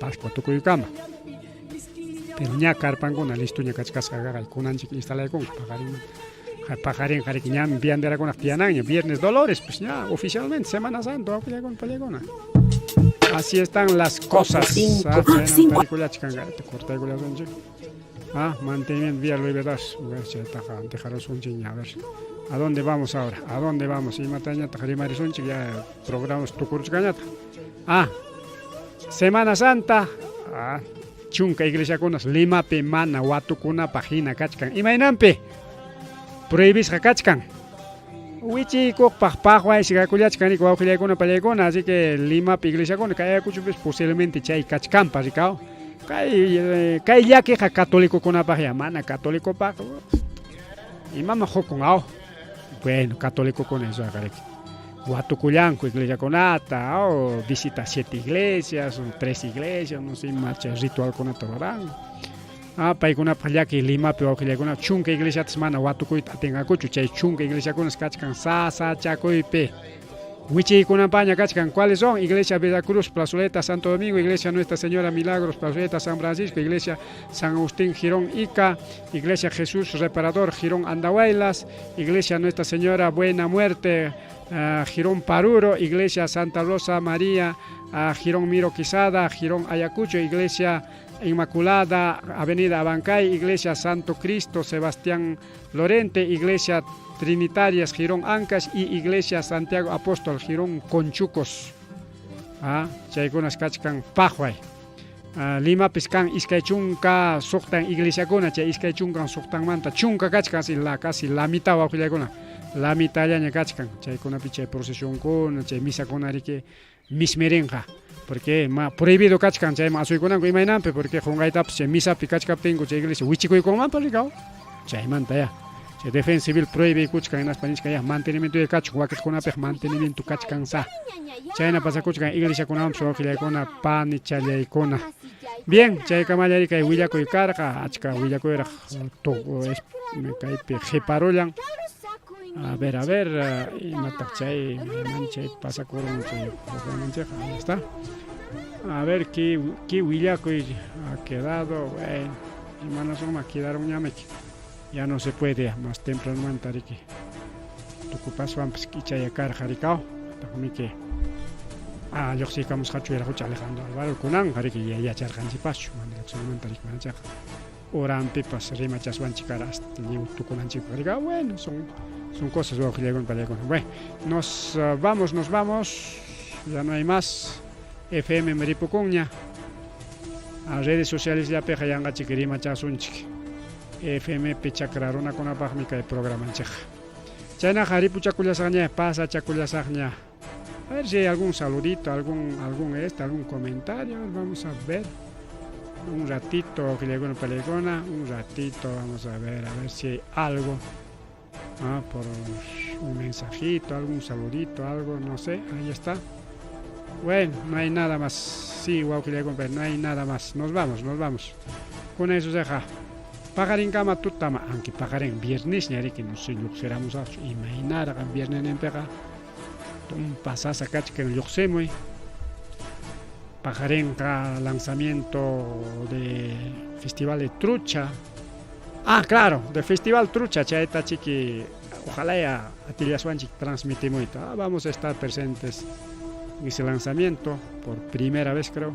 Pascua tukuykama. Pero ña karpankuna listoña kachkasqa kunanchik instalaykunku paqarinmanta. Paqarinqa riki ñam vianderakunaq tiyananña Viernes Dolores pues ña oficialmente Semana Santa wawqillaykuna pallaykuna. Así están las cosas. Cinco. Cortaykullasunchik. Ah, mantenimiento Vía Libertad. Chaytaqa dejarusunchikña a ver. ¿A dónde vamos ahora? ¿A dónde vamos? Imatañataq rimarisunchik ya programas tukuruchkañataq. Ah, Semana Santa. Ah, chunka iglesiakunas Limapi mana watukunapaq hina kachkan. Imaynanpi? Prohibisqa kachkan. Wichiykuqpaq paqwaysi kakullachkan riki wawqillaykuna pallaykuna, así que Limapi iglesiakuna kay Ayacuchopis posiblemente chay kachkanpas rikaw. Kay kay llakiqa católicokunapaq ya mana católicopaq imama hukun aw. Bueno, católicokuna eso riki. Watukullanku iglesiakunata, o visita 7 iglesias, o 3 iglesias, no sé, ima chay ritualkunata ruran. Ah, paykunapaq llaki Limapi wawqillaykuna chunka iglesiatas mana watukuyta atinqakuchu chay chunka iglesiakunas kachkan sasachakuypi. Wichiykunanpaña kachkan. ¿Cuáles son? Iglesia Veracruz, Plazoleta Santo Domingo, Iglesia Nuestra Señora Milagros, Plazoleta San Francisco, Iglesia San Agustín Girón Ica, Iglesia Jesús Reparador Girón Andahuaylas, Iglesia Nuestra Señora Buena Muerte, Girón Paruro, Iglesia Santa Rosa María, Girón Miro Quisada, Girón Ayacucho, Iglesia Inmaculada, Avenida Abancay, Iglesia Santo Cristo, Sebastián Lorente, Iglesia Trinitarias, Girón Ancash y Iglesia Santiago Apóstol, Girón Conchucos. Ah, chaykunas kachkan Pajuay. Ah, Limapis kan 26 iglesiakuna, chay 26manta chunka kachkan, así la, casi la mitad wawqillaykuna, la mitadllaña kachkan, chaykunapi chay procesionkuna, chay misakuna riki mismirinqa, porque ma prohibido kachkan chayman asuykunanku imaynanpi, porque qunqaytapas chay misapi kachkaptinku chay iglesia wichikuykunmanpas rikaw, chaymanta ya. Chay defensa civil prohibikuchkan hinaspa nichkan ya mantenimiento kachun wakiqkunapiq mantenimiento kachkan sa. Chayna pasakuchkan iglesiakunawanpas wawqillaykuna panichallaykuna. Bien, chaykamallari kay willakuy karqa, achka willakuyraq kaypi qhiparullan. A ver, a ver, imataq chay, iman chay pasakurun chay programanchikqa, ahí está. A ver, qué, qué willakuy ha quedado, bueno, imanasunman quedaron ñamiki. Ya no se puede, más temprano riki. Tukupaswanpas ichaya karqa rikaw, taqmiki ah, lluqsiykamusqachu wiraqocha Alejandro Alvaro kunanqa riki yacharqanchikpaschu, mana lluqsinamanta riki manachaqa horanpipas rimachaswanchik kara hasta lliw tukunanchikpaq rika, bueno, son, son cosas wawqillaykuna pallaykuna. Bueno, nos vamos, nos vamos, ya no hay más. FM ripukunña. A redes sociales llapiqa yanqachik rimachasunchik. FM pi chakra runakunapaqmi kay programanchikqa. Chaynaqa ripuchakullasaqña, pasachakullasaqña. A ver si hay algún saludito, algún, algún este, algún comentario. A ver, vamos a ver. Un ratito, wawqillaykuna pallaykuna, un ratito, vamos a ver si hay algo. Ah, por un mensajito, algún saludito, algo, no sé, ahí está. Bueno, no hay nada más. Sí, wawqillaykuna, pero no hay nada más. Nos vamos, nos vamos. Con eso se deja. Paqarinkama tutama, aunque paqarin viernes riki, no sé, lluqsiramusaqchu, imaynaraq viernesninpiqa tumpa sasa kachkan lluqsimuy. Paqarinqa lanzamiento de Festival de Trucha. Ah, claro, de Festival Trucha, chayta chiki, ojalá ya atillaswanchik transmitimuyta. Ah, vamos a estar presentes en ese lanzamiento por primera vez, creo.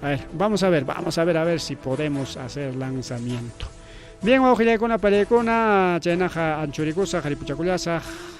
A ver, vamos a ver, vamos a ver, a ver si podemos hacer lanzamiento. Bien, wawqillaykuna pallaykuna, chaynaqa anchurikusaq, ripuchakullasaq.